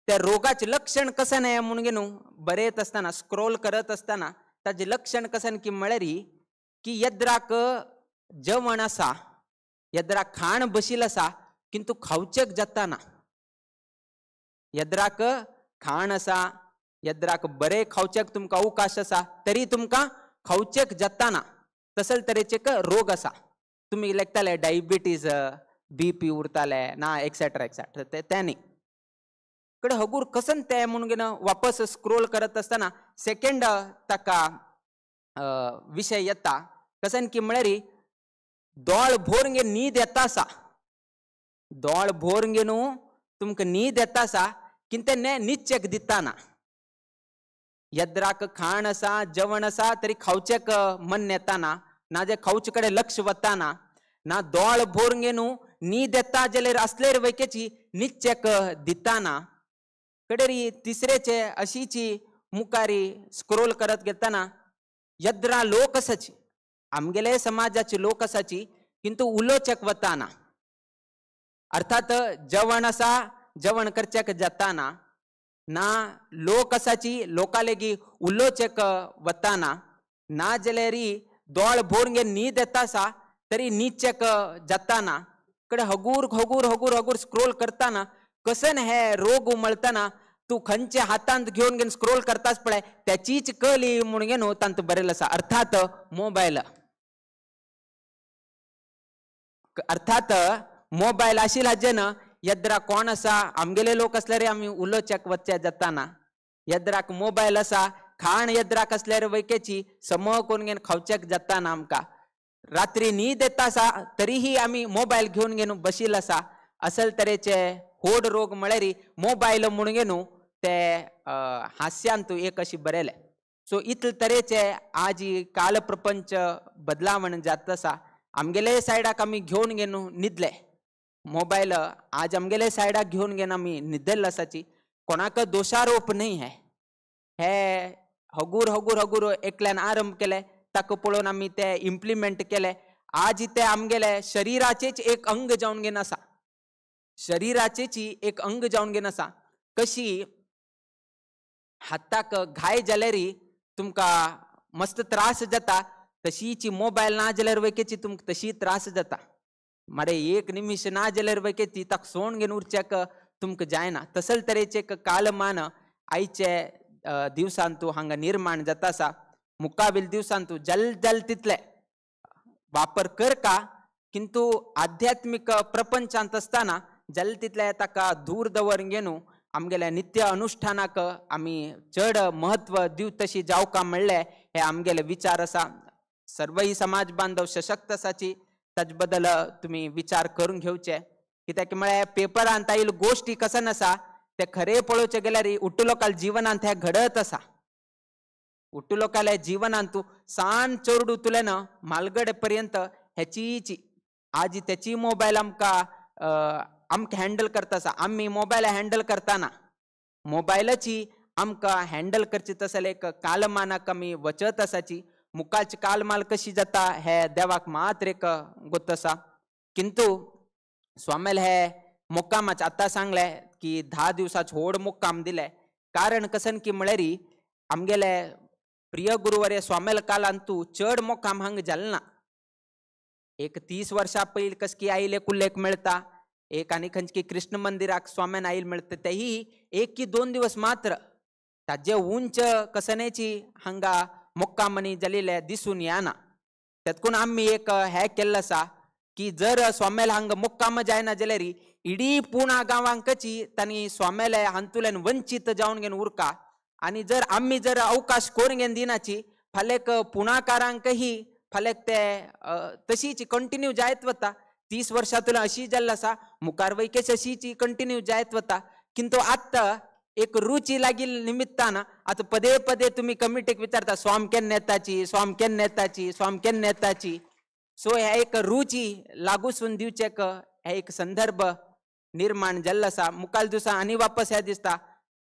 त्या रोगाचें लक्षण कसं न्हय म्हणून न्हू बरयत आसतना स्क्रोल करत आसतना ताजें लक्षण कसं की म्हळ्यार की येद्राक जेवण आसा, येद्राक खाण बशिल्लें आसा किंतु खावचेक जाता ना. येद्राक खाण आसा, येद्राक बरें खावचेक तुमकां अवकाश आसा तरी तुमकां खावचेक जाता ना. तसले तरेचे एक रोग आसा. तुमी लेखताले डायबिटीज, बीपी उरताले ना एक्सेट्रा एक्सेट्रा तें न्ही. कडेन हगूर कसन तें म्हणून वापस स्क्रोल करत आसतना सेकेंड ताका विशय येता कसन की म्हळ्यार दोळ भोर गे न्हीद येता आसा, दोळ भोर गे न्हू तुमकां न्हीद येता आसा कितें ने निश्चेक दिता ना. येद्राक खाण आसा, जेवण आसा तरी खावचेक मन येता ना, ना जे खावचे कडेन लक्ष वता ना, ना दोळ भोर गे न्हू न्हीद येता जाल्यार आसल्यार वैकेची निश्चेक दिता ना. कडेरी तिसरेचे अशीची मुखारी स्क्रोल करत घेतना यद्रा लोक आसाची आमगेले समाजाचे लोक आसाची किंतु उलोवचेक वता ना. अर्थात जेवण आसा जेवण करचेक जाता ना, ना लोक आसाची लोकां लेगी उलोवचेक वता ना, ना जाल्यार दोळ भोर गे न्हीद येता आसा तरी न्हिदचेक जाता ना. कडेन हगूर हगूर हगूर हगूर स्क्रोल करतना कसन हे रोग उमळतना तूं खंयचे हातांत घेवन घेवन स्क्रोल करताच पळय त्याचीच कली म्हणून न्हू तांत बरयलें आसा. अर्थात मोबायल, अर्थात मोबायल आशिल्लो हाजें ना येद्रा कोण आसा आमगेले लोक आसल्यार आमी उलोवच्याक वचचे जाता ना. येद्राक मोबायल आसा, खाण येद्राक आसल्यार वैकेची समो करून घेवन खावच्याक जाता ना आमकां. रात्री न्हीद येता आसा तरीही आमी मोबायल घेवन घेवन बशिल्लो आसा. असल तरेचे होड रोग म्हळ्यार मोबायल म्हणून न्हू ते हास्यांत एक अशी बरयलें. सो इतले तरेचे आज काल प्रपंच बदलावण जात आसा. आमगेले सायडाक आमी घेवन घेवन न्हिदले मोबायल, आज आमगेले सायडाक घेवन घेवन आमी न्हिदल्ले आसाची. कोणाक दोशारोप न्हय हे, हे हगूर हगूर हगूर एकल्यान आरंभ केले ताका पळोवन आमी ते इम्प्लिमेंट केले. आज ते आमगेले शरिराचेच एक अंग जावन घेवन आसा, शरिराचेच एक अंग जावन घेवन आसा. कशी हाताक घाय जाल्यार तुमकां मस्त त्रास जाता तशीच मोबायल ना जाल्यार वैकेची तुमकां तशी त्रास जाता. मरे एक निमिश ना जाल्यार वैकेची ताका सोण घेवन उरच्याक तुमकां जायना. तसल तरेचे एक कालमान आयचे दिवसांतू हांगा निर्माण जाता आसा. मुखावेल दिवसांतू जल जल तितले वापर कर का किंतु आध्यात्मिक प्रपंचांत आसतना जल तितले ताका दूर दवर घेवन आमगेल्या नित्य अनुष्ठानाक आमी चड महत्व दिव तशी जावका म्हणलें हे आमगेले विचार आसा. सर्वही समाज बांधव सशक्त आसाची ताजे बद्दल तुमी विचार करून घेवचे. कित्याक म्हळ्यार पेपरांत आयिल्ल्यो गोश्टी कसन आसा ते खरें पळोवचें गेल्यार उट्टू लोकाल जिवनांत हें घडत आसा. उट्टू लोकाल्या जिवनांत सान चेरडूं तुल्यान म्हालगडे पर्यंत हेचीच आज तेची मोबायल आमकां आमकां हँडल करता आसा. आमी मोबायल हँडल करतना मोबायलाची आमकां हँडल करची तसले एक कालमानाक आमी वचत आसाची. मुखाची कालमाल कशी जाता हे देवाक मात्र एक गोत आसा. किंतु स्वामेल हे मुक्कामाच आतां सांगलें की 10 दिवसाच व्हड मुक्काम दिले. कारण कसन की म्हळ्यार आमगेले प्रिय गुरुवर्य स्वामेल कालान तूं चड मुक्काम हांगा जाल ना. एक 30 वर्सां पयलीं कसकी आयले कुल्लेक मेळटा, एक आनी खंयची कृष्ण मंदिराक स्वाम्यान आयल मेळटा, तेही 1 की 2 दिवस मात्र ताजे उंच कसनेची हांगा मुक्कामनी जाल्ले दिसून येना. तेतकून आमी एक हें केल्लें आसा की जर स्वामेल हांगा मुक्काम जायना जाल्यार इडी पुणा गांवांकची तांणी स्वामेले हातूंतल्यान वंचीत जावन घेवन उरका. आनी जर आमी जर अवकाश करून घेवन दिनाची फाल्याक पुणाकारांकही फाल्याक ते तशीच कंटिन्यू जायत वता. 30 वर्सांतल्यान अशी जाल्लें आसा, मुखार वयकेच अशीच कंटिन्यू जायत वता. किंतु आतां एक रुची लागिल्ल्या निमित्तान आतां पदे पदे तुमी कमिटीक विचारता स्वाम केन्ना येताची, स्वाम केन्ना येताची, स्वाम केन्ना येताची. सो हे एक रुची लागूसून दिवचेक हे एक संदर्भ निर्माण जाल्लो आसा. मुखार दिवसा आनी वापस हे दिसता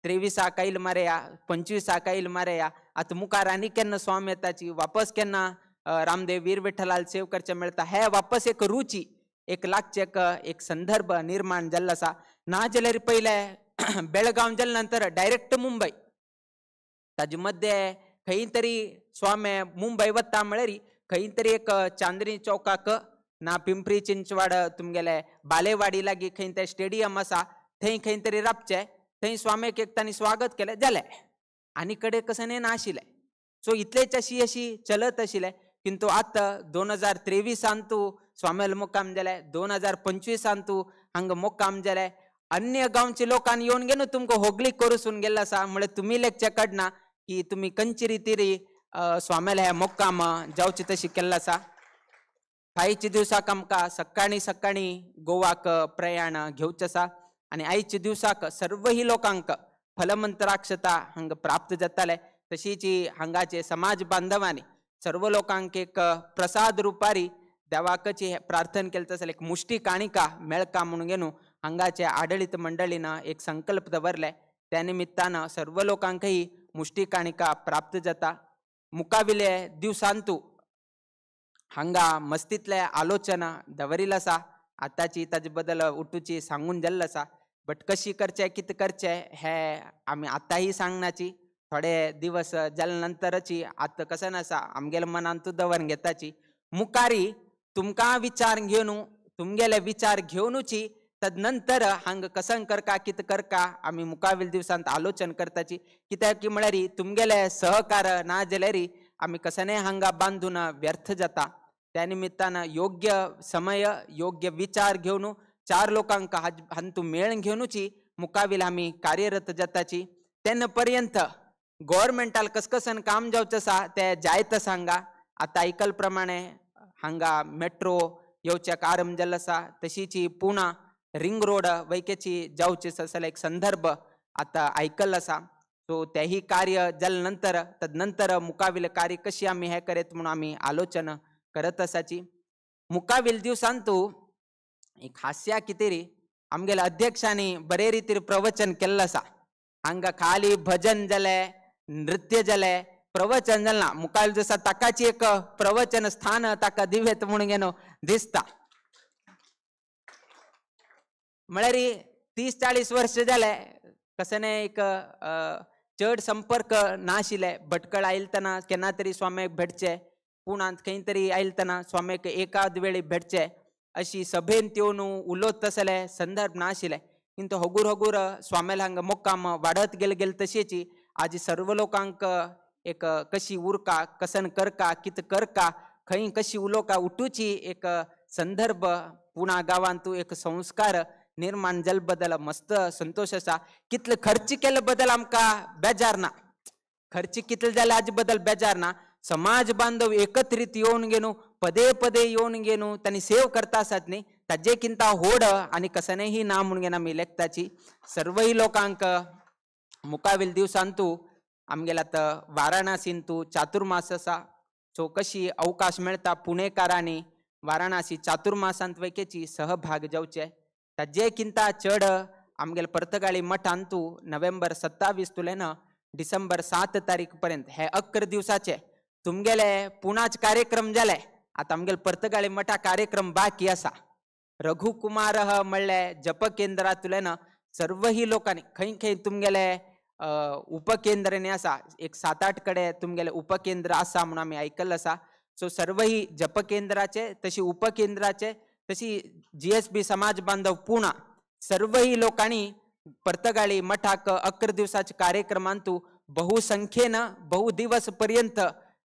23 आयल मारया, 25 आयल मारया. आतां मुखार आनी केन्ना स्वाम येताची, वापस केन्ना रामदेव वीर विठ्ठलाल सेव करचें मेळटा. हे वापस एक रुची एक लागचेक एक संदर्भ निर्माण जाल्लो आसा. ना जाल्यार पयलें बेळगांव जाले नंतर डायरेक्ट मुंबय, ताजे मदें खंय तरी स्वामी मुंबय वता म्हळ्यार खंय तरी एक चांदनी चौकाक ना पिंपरी चिंचवाड तुमगेले बालेवाडी लागीं खंय तरी स्टेडियम आसा थंय खंय तरी राबचें, थंय स्वामीक एक तांणी स्वागत केलें जालें आनी कडेन कसं नाशिल्लें. सो इतलेच अशी अशी चलत आशिल्लें. किंतु आतां 2023 तूं स्वामेल मुक्काम जालें, 2025 तूं हांगा मुक्काम जालें. अन्य गांवचे लोकांनी येवन घेवन तुमकां होगली करूसून गेल्लो आसा. म्हळ्यार तुमी लेगचे कडना की तुमी खंयची रितीरी स्वामेल हे मुक्काम जावचे तशी केल्लो आसा. फायच्या दिवसाक आमकां सकाळीं सकाळीं गोवाक प्रयाण घेवचें आसा आनी आयच्या दिवसाक सर्वही लोकांक फलमंत्राक्षता हांगा प्राप्त जाताले. तशीच हांगाचे समाज बांधवांनी सर्व लोकांक एक प्रसाद रुपारी देवाकची प्रार्थना केलें तशें एक मुष्टी काणिका मेळका म्हणून घेवन हांगाचे आडळीत मंडळीन एक संकल्प दवरले. त्या निमित्तान सर्व लोकांकही मुष्टी काणिका प्राप्त जाता. मुखाविले दिवसांतू हांगा मस्तीतले आलोचना दवरिल्लें आसा. आतांची ताजे बद्दल उठूची सांगून जाल्लें आसा, बट कशी करचें कितें करचें हें आमी आतांय सांगनाची. थोडे दिवस जाले नंतरची आतां कशें आसा आमगेल्या मनांतू दवर घेताची. मुखारी तुमकां विचार घेवन तुमगेले विचार घेवनुची तदनंतर हांगा कसं करका कितें करका आमी मुखावेल दिवसांत आलोचन करताची. कित्याक की म्हळ्यार तुमगेले सहकार ना जाल्यार आमी कसनेय हांगा बांदून व्यर्थ जाता. त्या निमित्तान योग्य समय योग्य विचार घेवन 4 लोकांक हातूंत मेळ घेवनुची मुखावेल आमी कार्यरत जाताची. तेन्ना पर्यंत गव्हर्मेंटाल कसकसन काम जावचें आसा तें जायत आसा हांगा. आतां आयकल प्रमाणे हांगा मेट्रो येवच्याक आरंभ जाल्लो आसा, तशीच पुणा रिंग रोड वैकेची जावची जाल्यार एक संदर्भ आतां आयकल्लो आसा. सो तेही कार्य जाले नंतर तदनंतर मुखावेलें कार्य कशी आमी हें करीत म्हणून आमी आलोचना करत आसाची. मुखावेल दिवसांतू एक हास्या कितें आमगेल्या अध्यक्षांनी बरे रितीर प्रवचन केल्लें आसा. हांगा खाली भजन जालें, नृत्य जालें, प्रवचन जालें ना. मुखावेल दिसा ताकाची एक प्रवचन स्थान ताका दिवेत म्हणून घेवन दिसता. म्हळ्यार 30-40 वर्ष जाले कसं एक चड संपर्क नाशिल्ले. भटकळ आयलतना केन्ना तरी स्वाम्याक भेटचे, पुणांत खंय तरी आयलतना स्वाम्याक एकाद वेळी भेटचे अशी सभेंत येवन उलोवत तसले संदर्भ नाशिल्ले. किंतु हगूर हगूर स्वामेल हांगा मुक्काम वाडत गेले गेले तशेंच आज सर्व लोकांक एक कशी उरका कसन करका कित करका खंय कशी उलोवका उठूची एक संदर्भ पुणा गांवांतू एक संस्कार निर्माण जाल्ले बद्दल मस्त संतोश आसा. कितले खर्च केले बद्दल आमकां बेजार ना, खर्च कितले जाले हाजे बद्दल बेजार ना. समाज बांधव एकत्रित येवन घेवन पदे पदे येवन घेवन तांणी सेव करता आसात न्ही ताजे किंता होड आनी कसनेही ना म्हणून घेवन आमी लेखताची. सर्वय लोकांक मुखावेल दिवसांतू आमगेल्या आतां वाराणसींतू चातुर्मास आसा. सो कशी अवकाश मेळटा पुणेकारांनी वाराणसी चातुर्मासांत वैकेची सहभाग जावचे. ताजे किंता चड आमगेले पर्तगाळी मठांतू नोव्हेंबर 27 तुल्यान डिसेंबर 7 तारीख पर्यंत हे 11 दिवसाचे तुमगेले पुणाच कार्यक्रम जाले, आतां आमगेले पर्तगाळी मठा कार्यक्रम बाकी आसा. रघुकुमार म्हणले जप केंद्रांतल्यान सर्वही लोकांनी खंय खंय तुमगेले उपकेंद्रांनी आसा, एक 7-8 कडेन तुमगेले उपकेंद्र आसा म्हणून आमी आयकल्लें आसा. सो सर्वही जप केंद्राचे तशी उपकेंद्राचे तशी GSB समाज बांधव पुणा सर्वही लोकांनी पर्तगाळी मठाक 11 दिवसाच्या कार्यक्रमांतू बहुसंख्येन बहु दिवस पर्यंत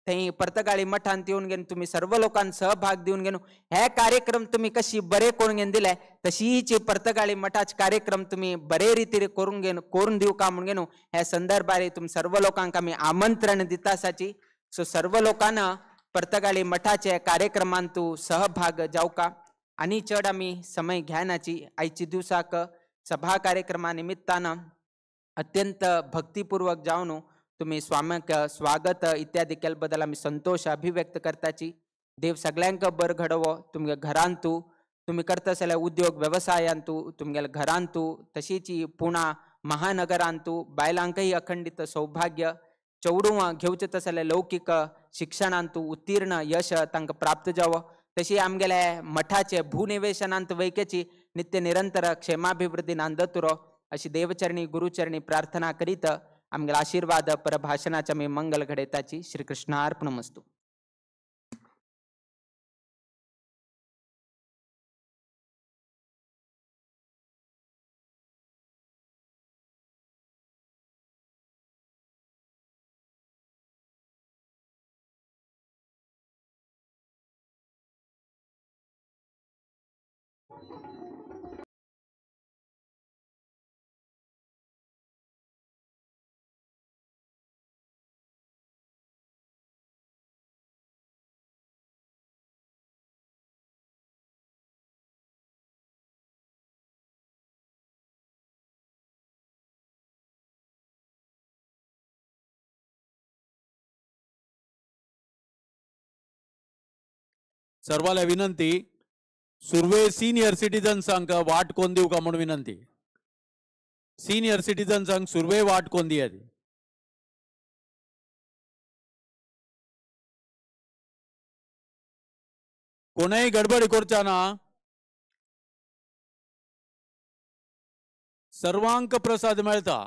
थंय पर्तगाळी मठांत येवन घेवन तुम्ही सर्व लोकांक सहभाग दिवन घेवन हे कार्यक्रम तुम्ही कशी बरे करून घेवन दिले तशीच पर्तगाळी मठाचे कार्यक्रम तुम्ही बरे रितीन करून घेवन करून दिवका म्हणून घेवन ह्या संदर्भार तुम सर्व लोकांक आमी आमंत्रण दिता आसाची. सो सर्व लोकांना पर्तगाळी मठाचे कार्यक्रमांतू सहभाग जावका आनी चड आमी समय घेनाची. आयच्या दिवसाक सभा कार्यक्रमा निमित्तान अत्यंत भक्तिपूर्वक जावन तुम्ही स्वाम्याक स्वागत इत्यादी केले बद्दल आमी संतोष अभिव्यक्त करताची. देव सगळ्यांक बर घडोवो, तुमगे घरांतू तुम्ही करता जाल्यार उद्योग वेवसायांतू तुमगेले घरांतू तशीच पुणा महानगरांतू बायलांकय अखंडित सौभाग्य चेडवां घेवचें तशें जाल्यार लौकीक शिक्षणांतू उत्तीर्ण यश तांकां प्राप्त जावो. तशी आमगेले मठाचे भूनिवेशनांत वैकेची नित्य निरंतर क्षेमाभिवृद्धी नांदत उरो अशी देवचरणी गुरुचरणी प्रार्थना करीत आमगेला आशीर्वाद परभाषणाच्या मी मंगल घडयताची. श्रीकृष्णार्पणमस्तु. सर्वाला विनंती, सुर्वे सिनियर सिटीजन्सांक वाट कोण दिवका म्हूण विनंती. सिनियर सिटीजन्सांक सुर्वे वाट कोण दियात. कोणय गडबड करचा ना, सर्वांक प्रसाद मेळता.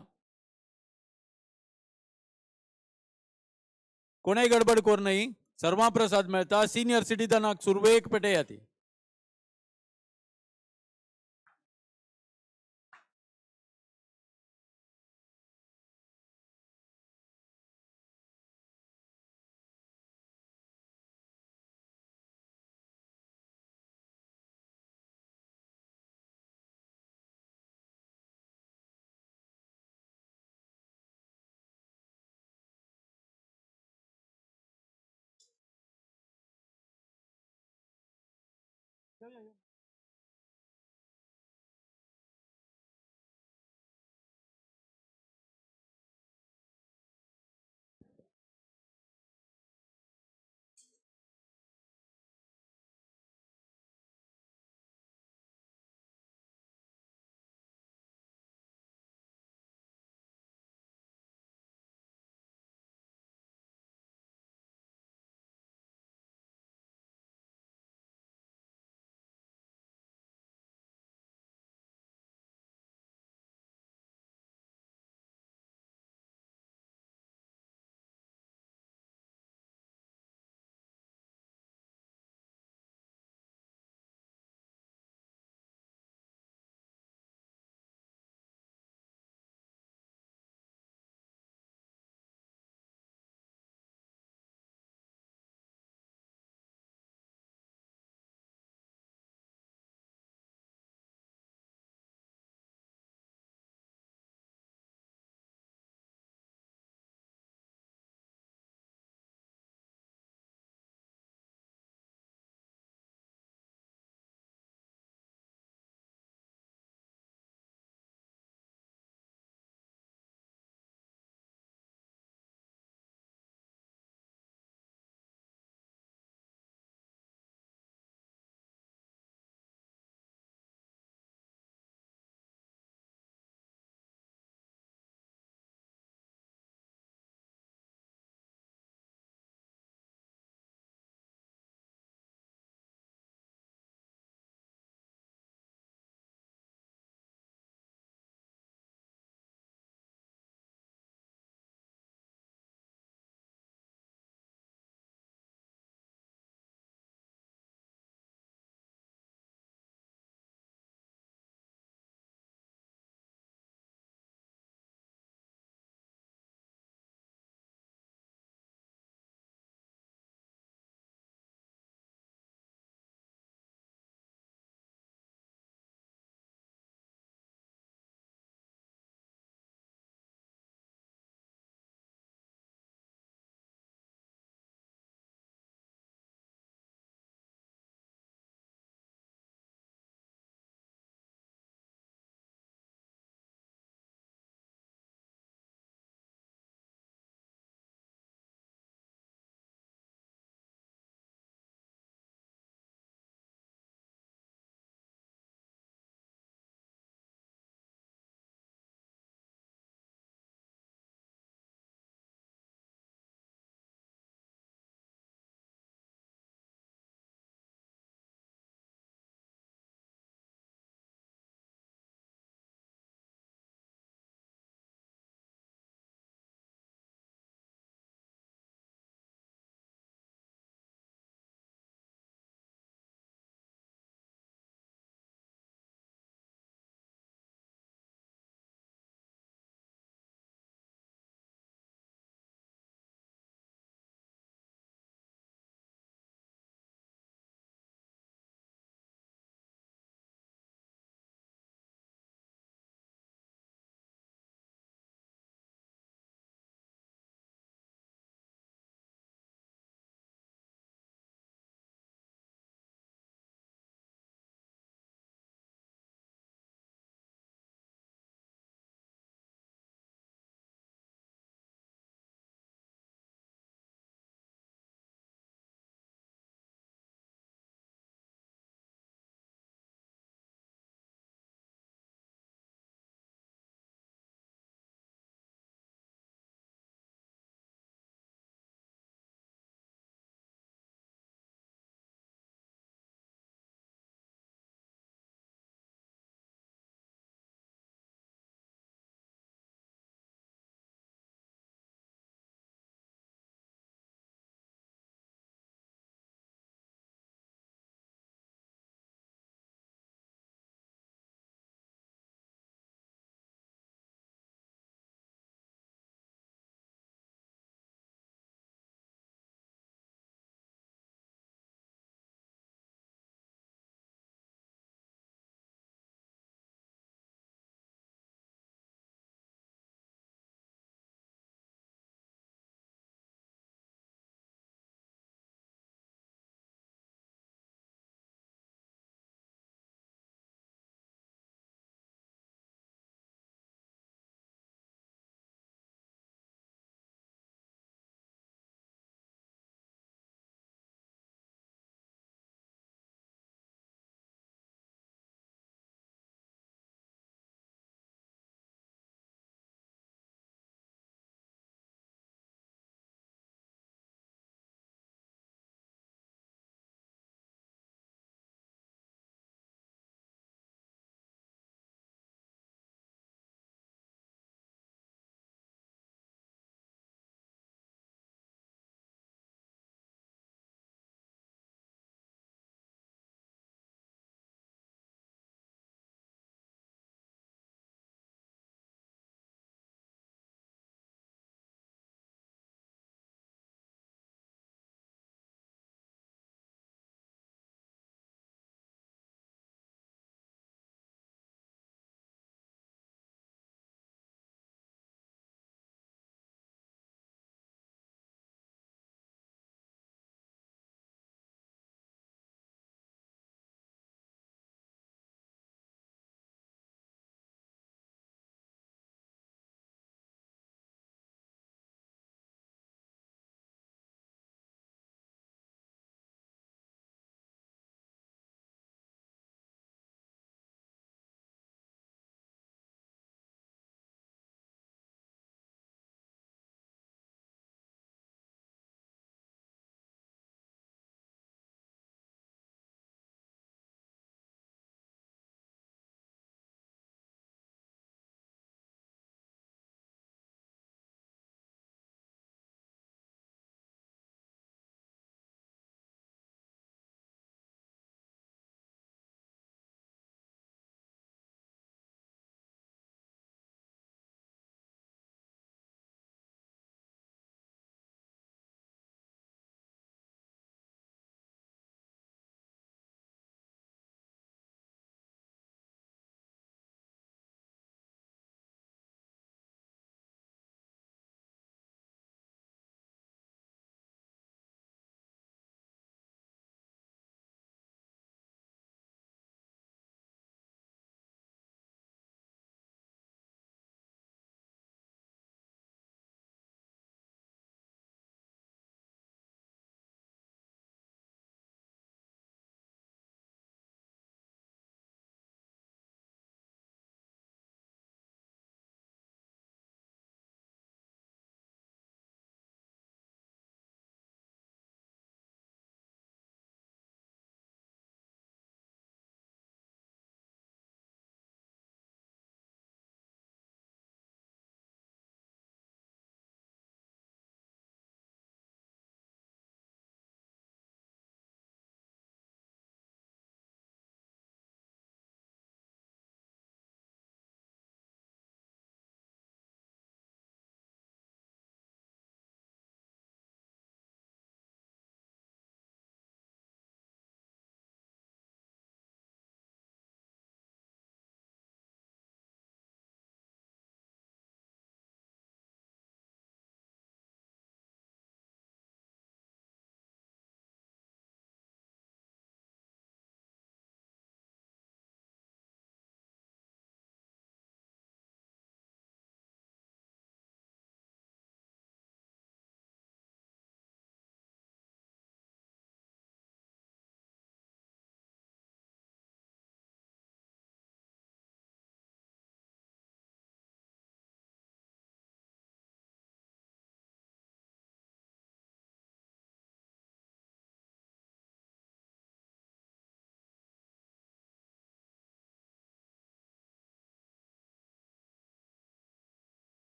कोणय गडबड कर नाही, सर्वां प्रसाद मेळता. सिनियर सिटीजनाक सुर्वेक पेटयात.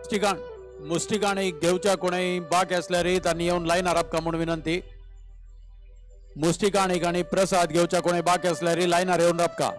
मुष्टिकाणी घेवच्या कोणेय बाकी आसल्यार तांणी येवन लायनार आपका म्हूण विनंती. मुष्टिकाणीक आनी प्रसाद घेवच्या कोणेय बाकी आसल्यार लायनार येवन राबका.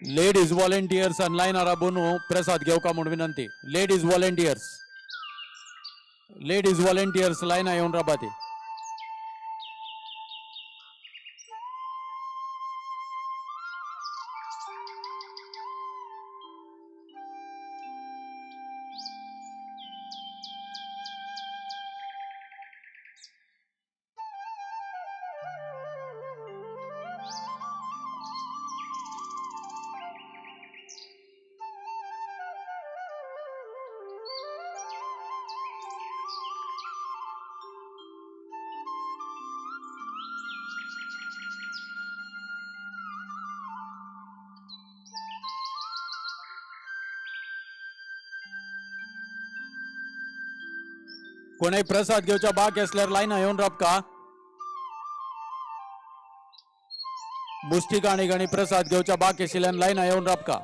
लेडीज व्हॉलेंटियर्स लायनार राबून प्रसाद घेवका म्हूण विनंती. लेडीज व्हॉलेंटियर्स, लेडीज व्हॉलेंटियर्स लायना येवन राबाती. कोणेय प्रसाद घेवच्या बाकी आसल्यार लायना येवन राबका. मुष्टिकाणी गणी प्रसाद घेवच्या बाकी आशिल्ल्यान लायना येवन राबका.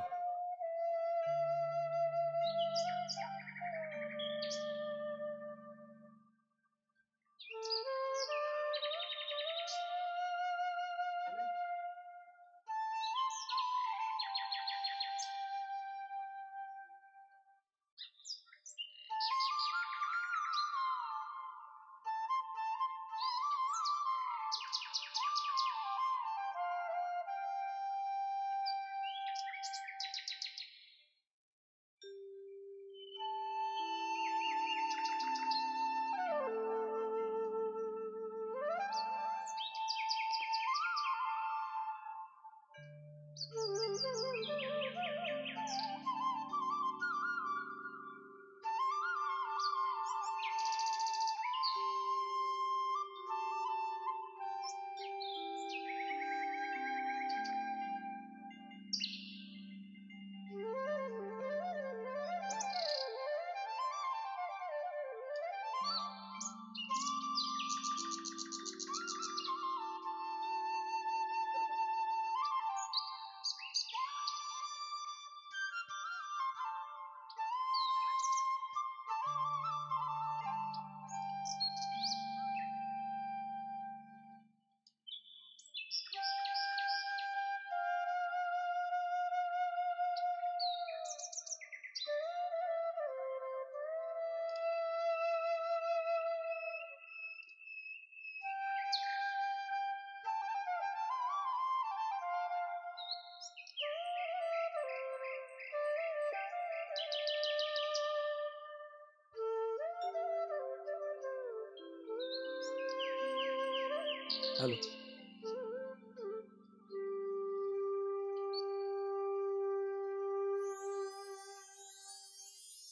हॅलो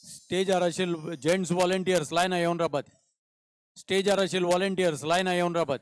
स्टेजार आशिल्ले जेंट्स व्हॉलेंटियर्स लायना येवन राबात. स्टेजार आशिल्ले व्हॉलेंटियर्स लायना येवन राबात.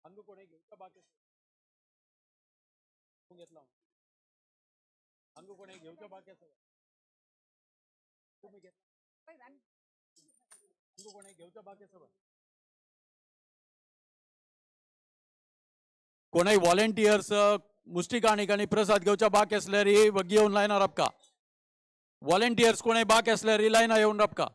अंग कोणी घेवचा बाकी घेतला अंग कोणी घेवचा बाकी तुम्ही घेतला अंग कोणी घेवचा बाकी सगळं. कोणाही व्हॉलेंटियर्स मुष्टिकाणिक आणि प्रसाद घेवच्या बाकी असल्यार वग्गी येवन लायना राबका. व्हॉलेंटियर्स कोणाही बाकी असल्यार लायना येवन राबका.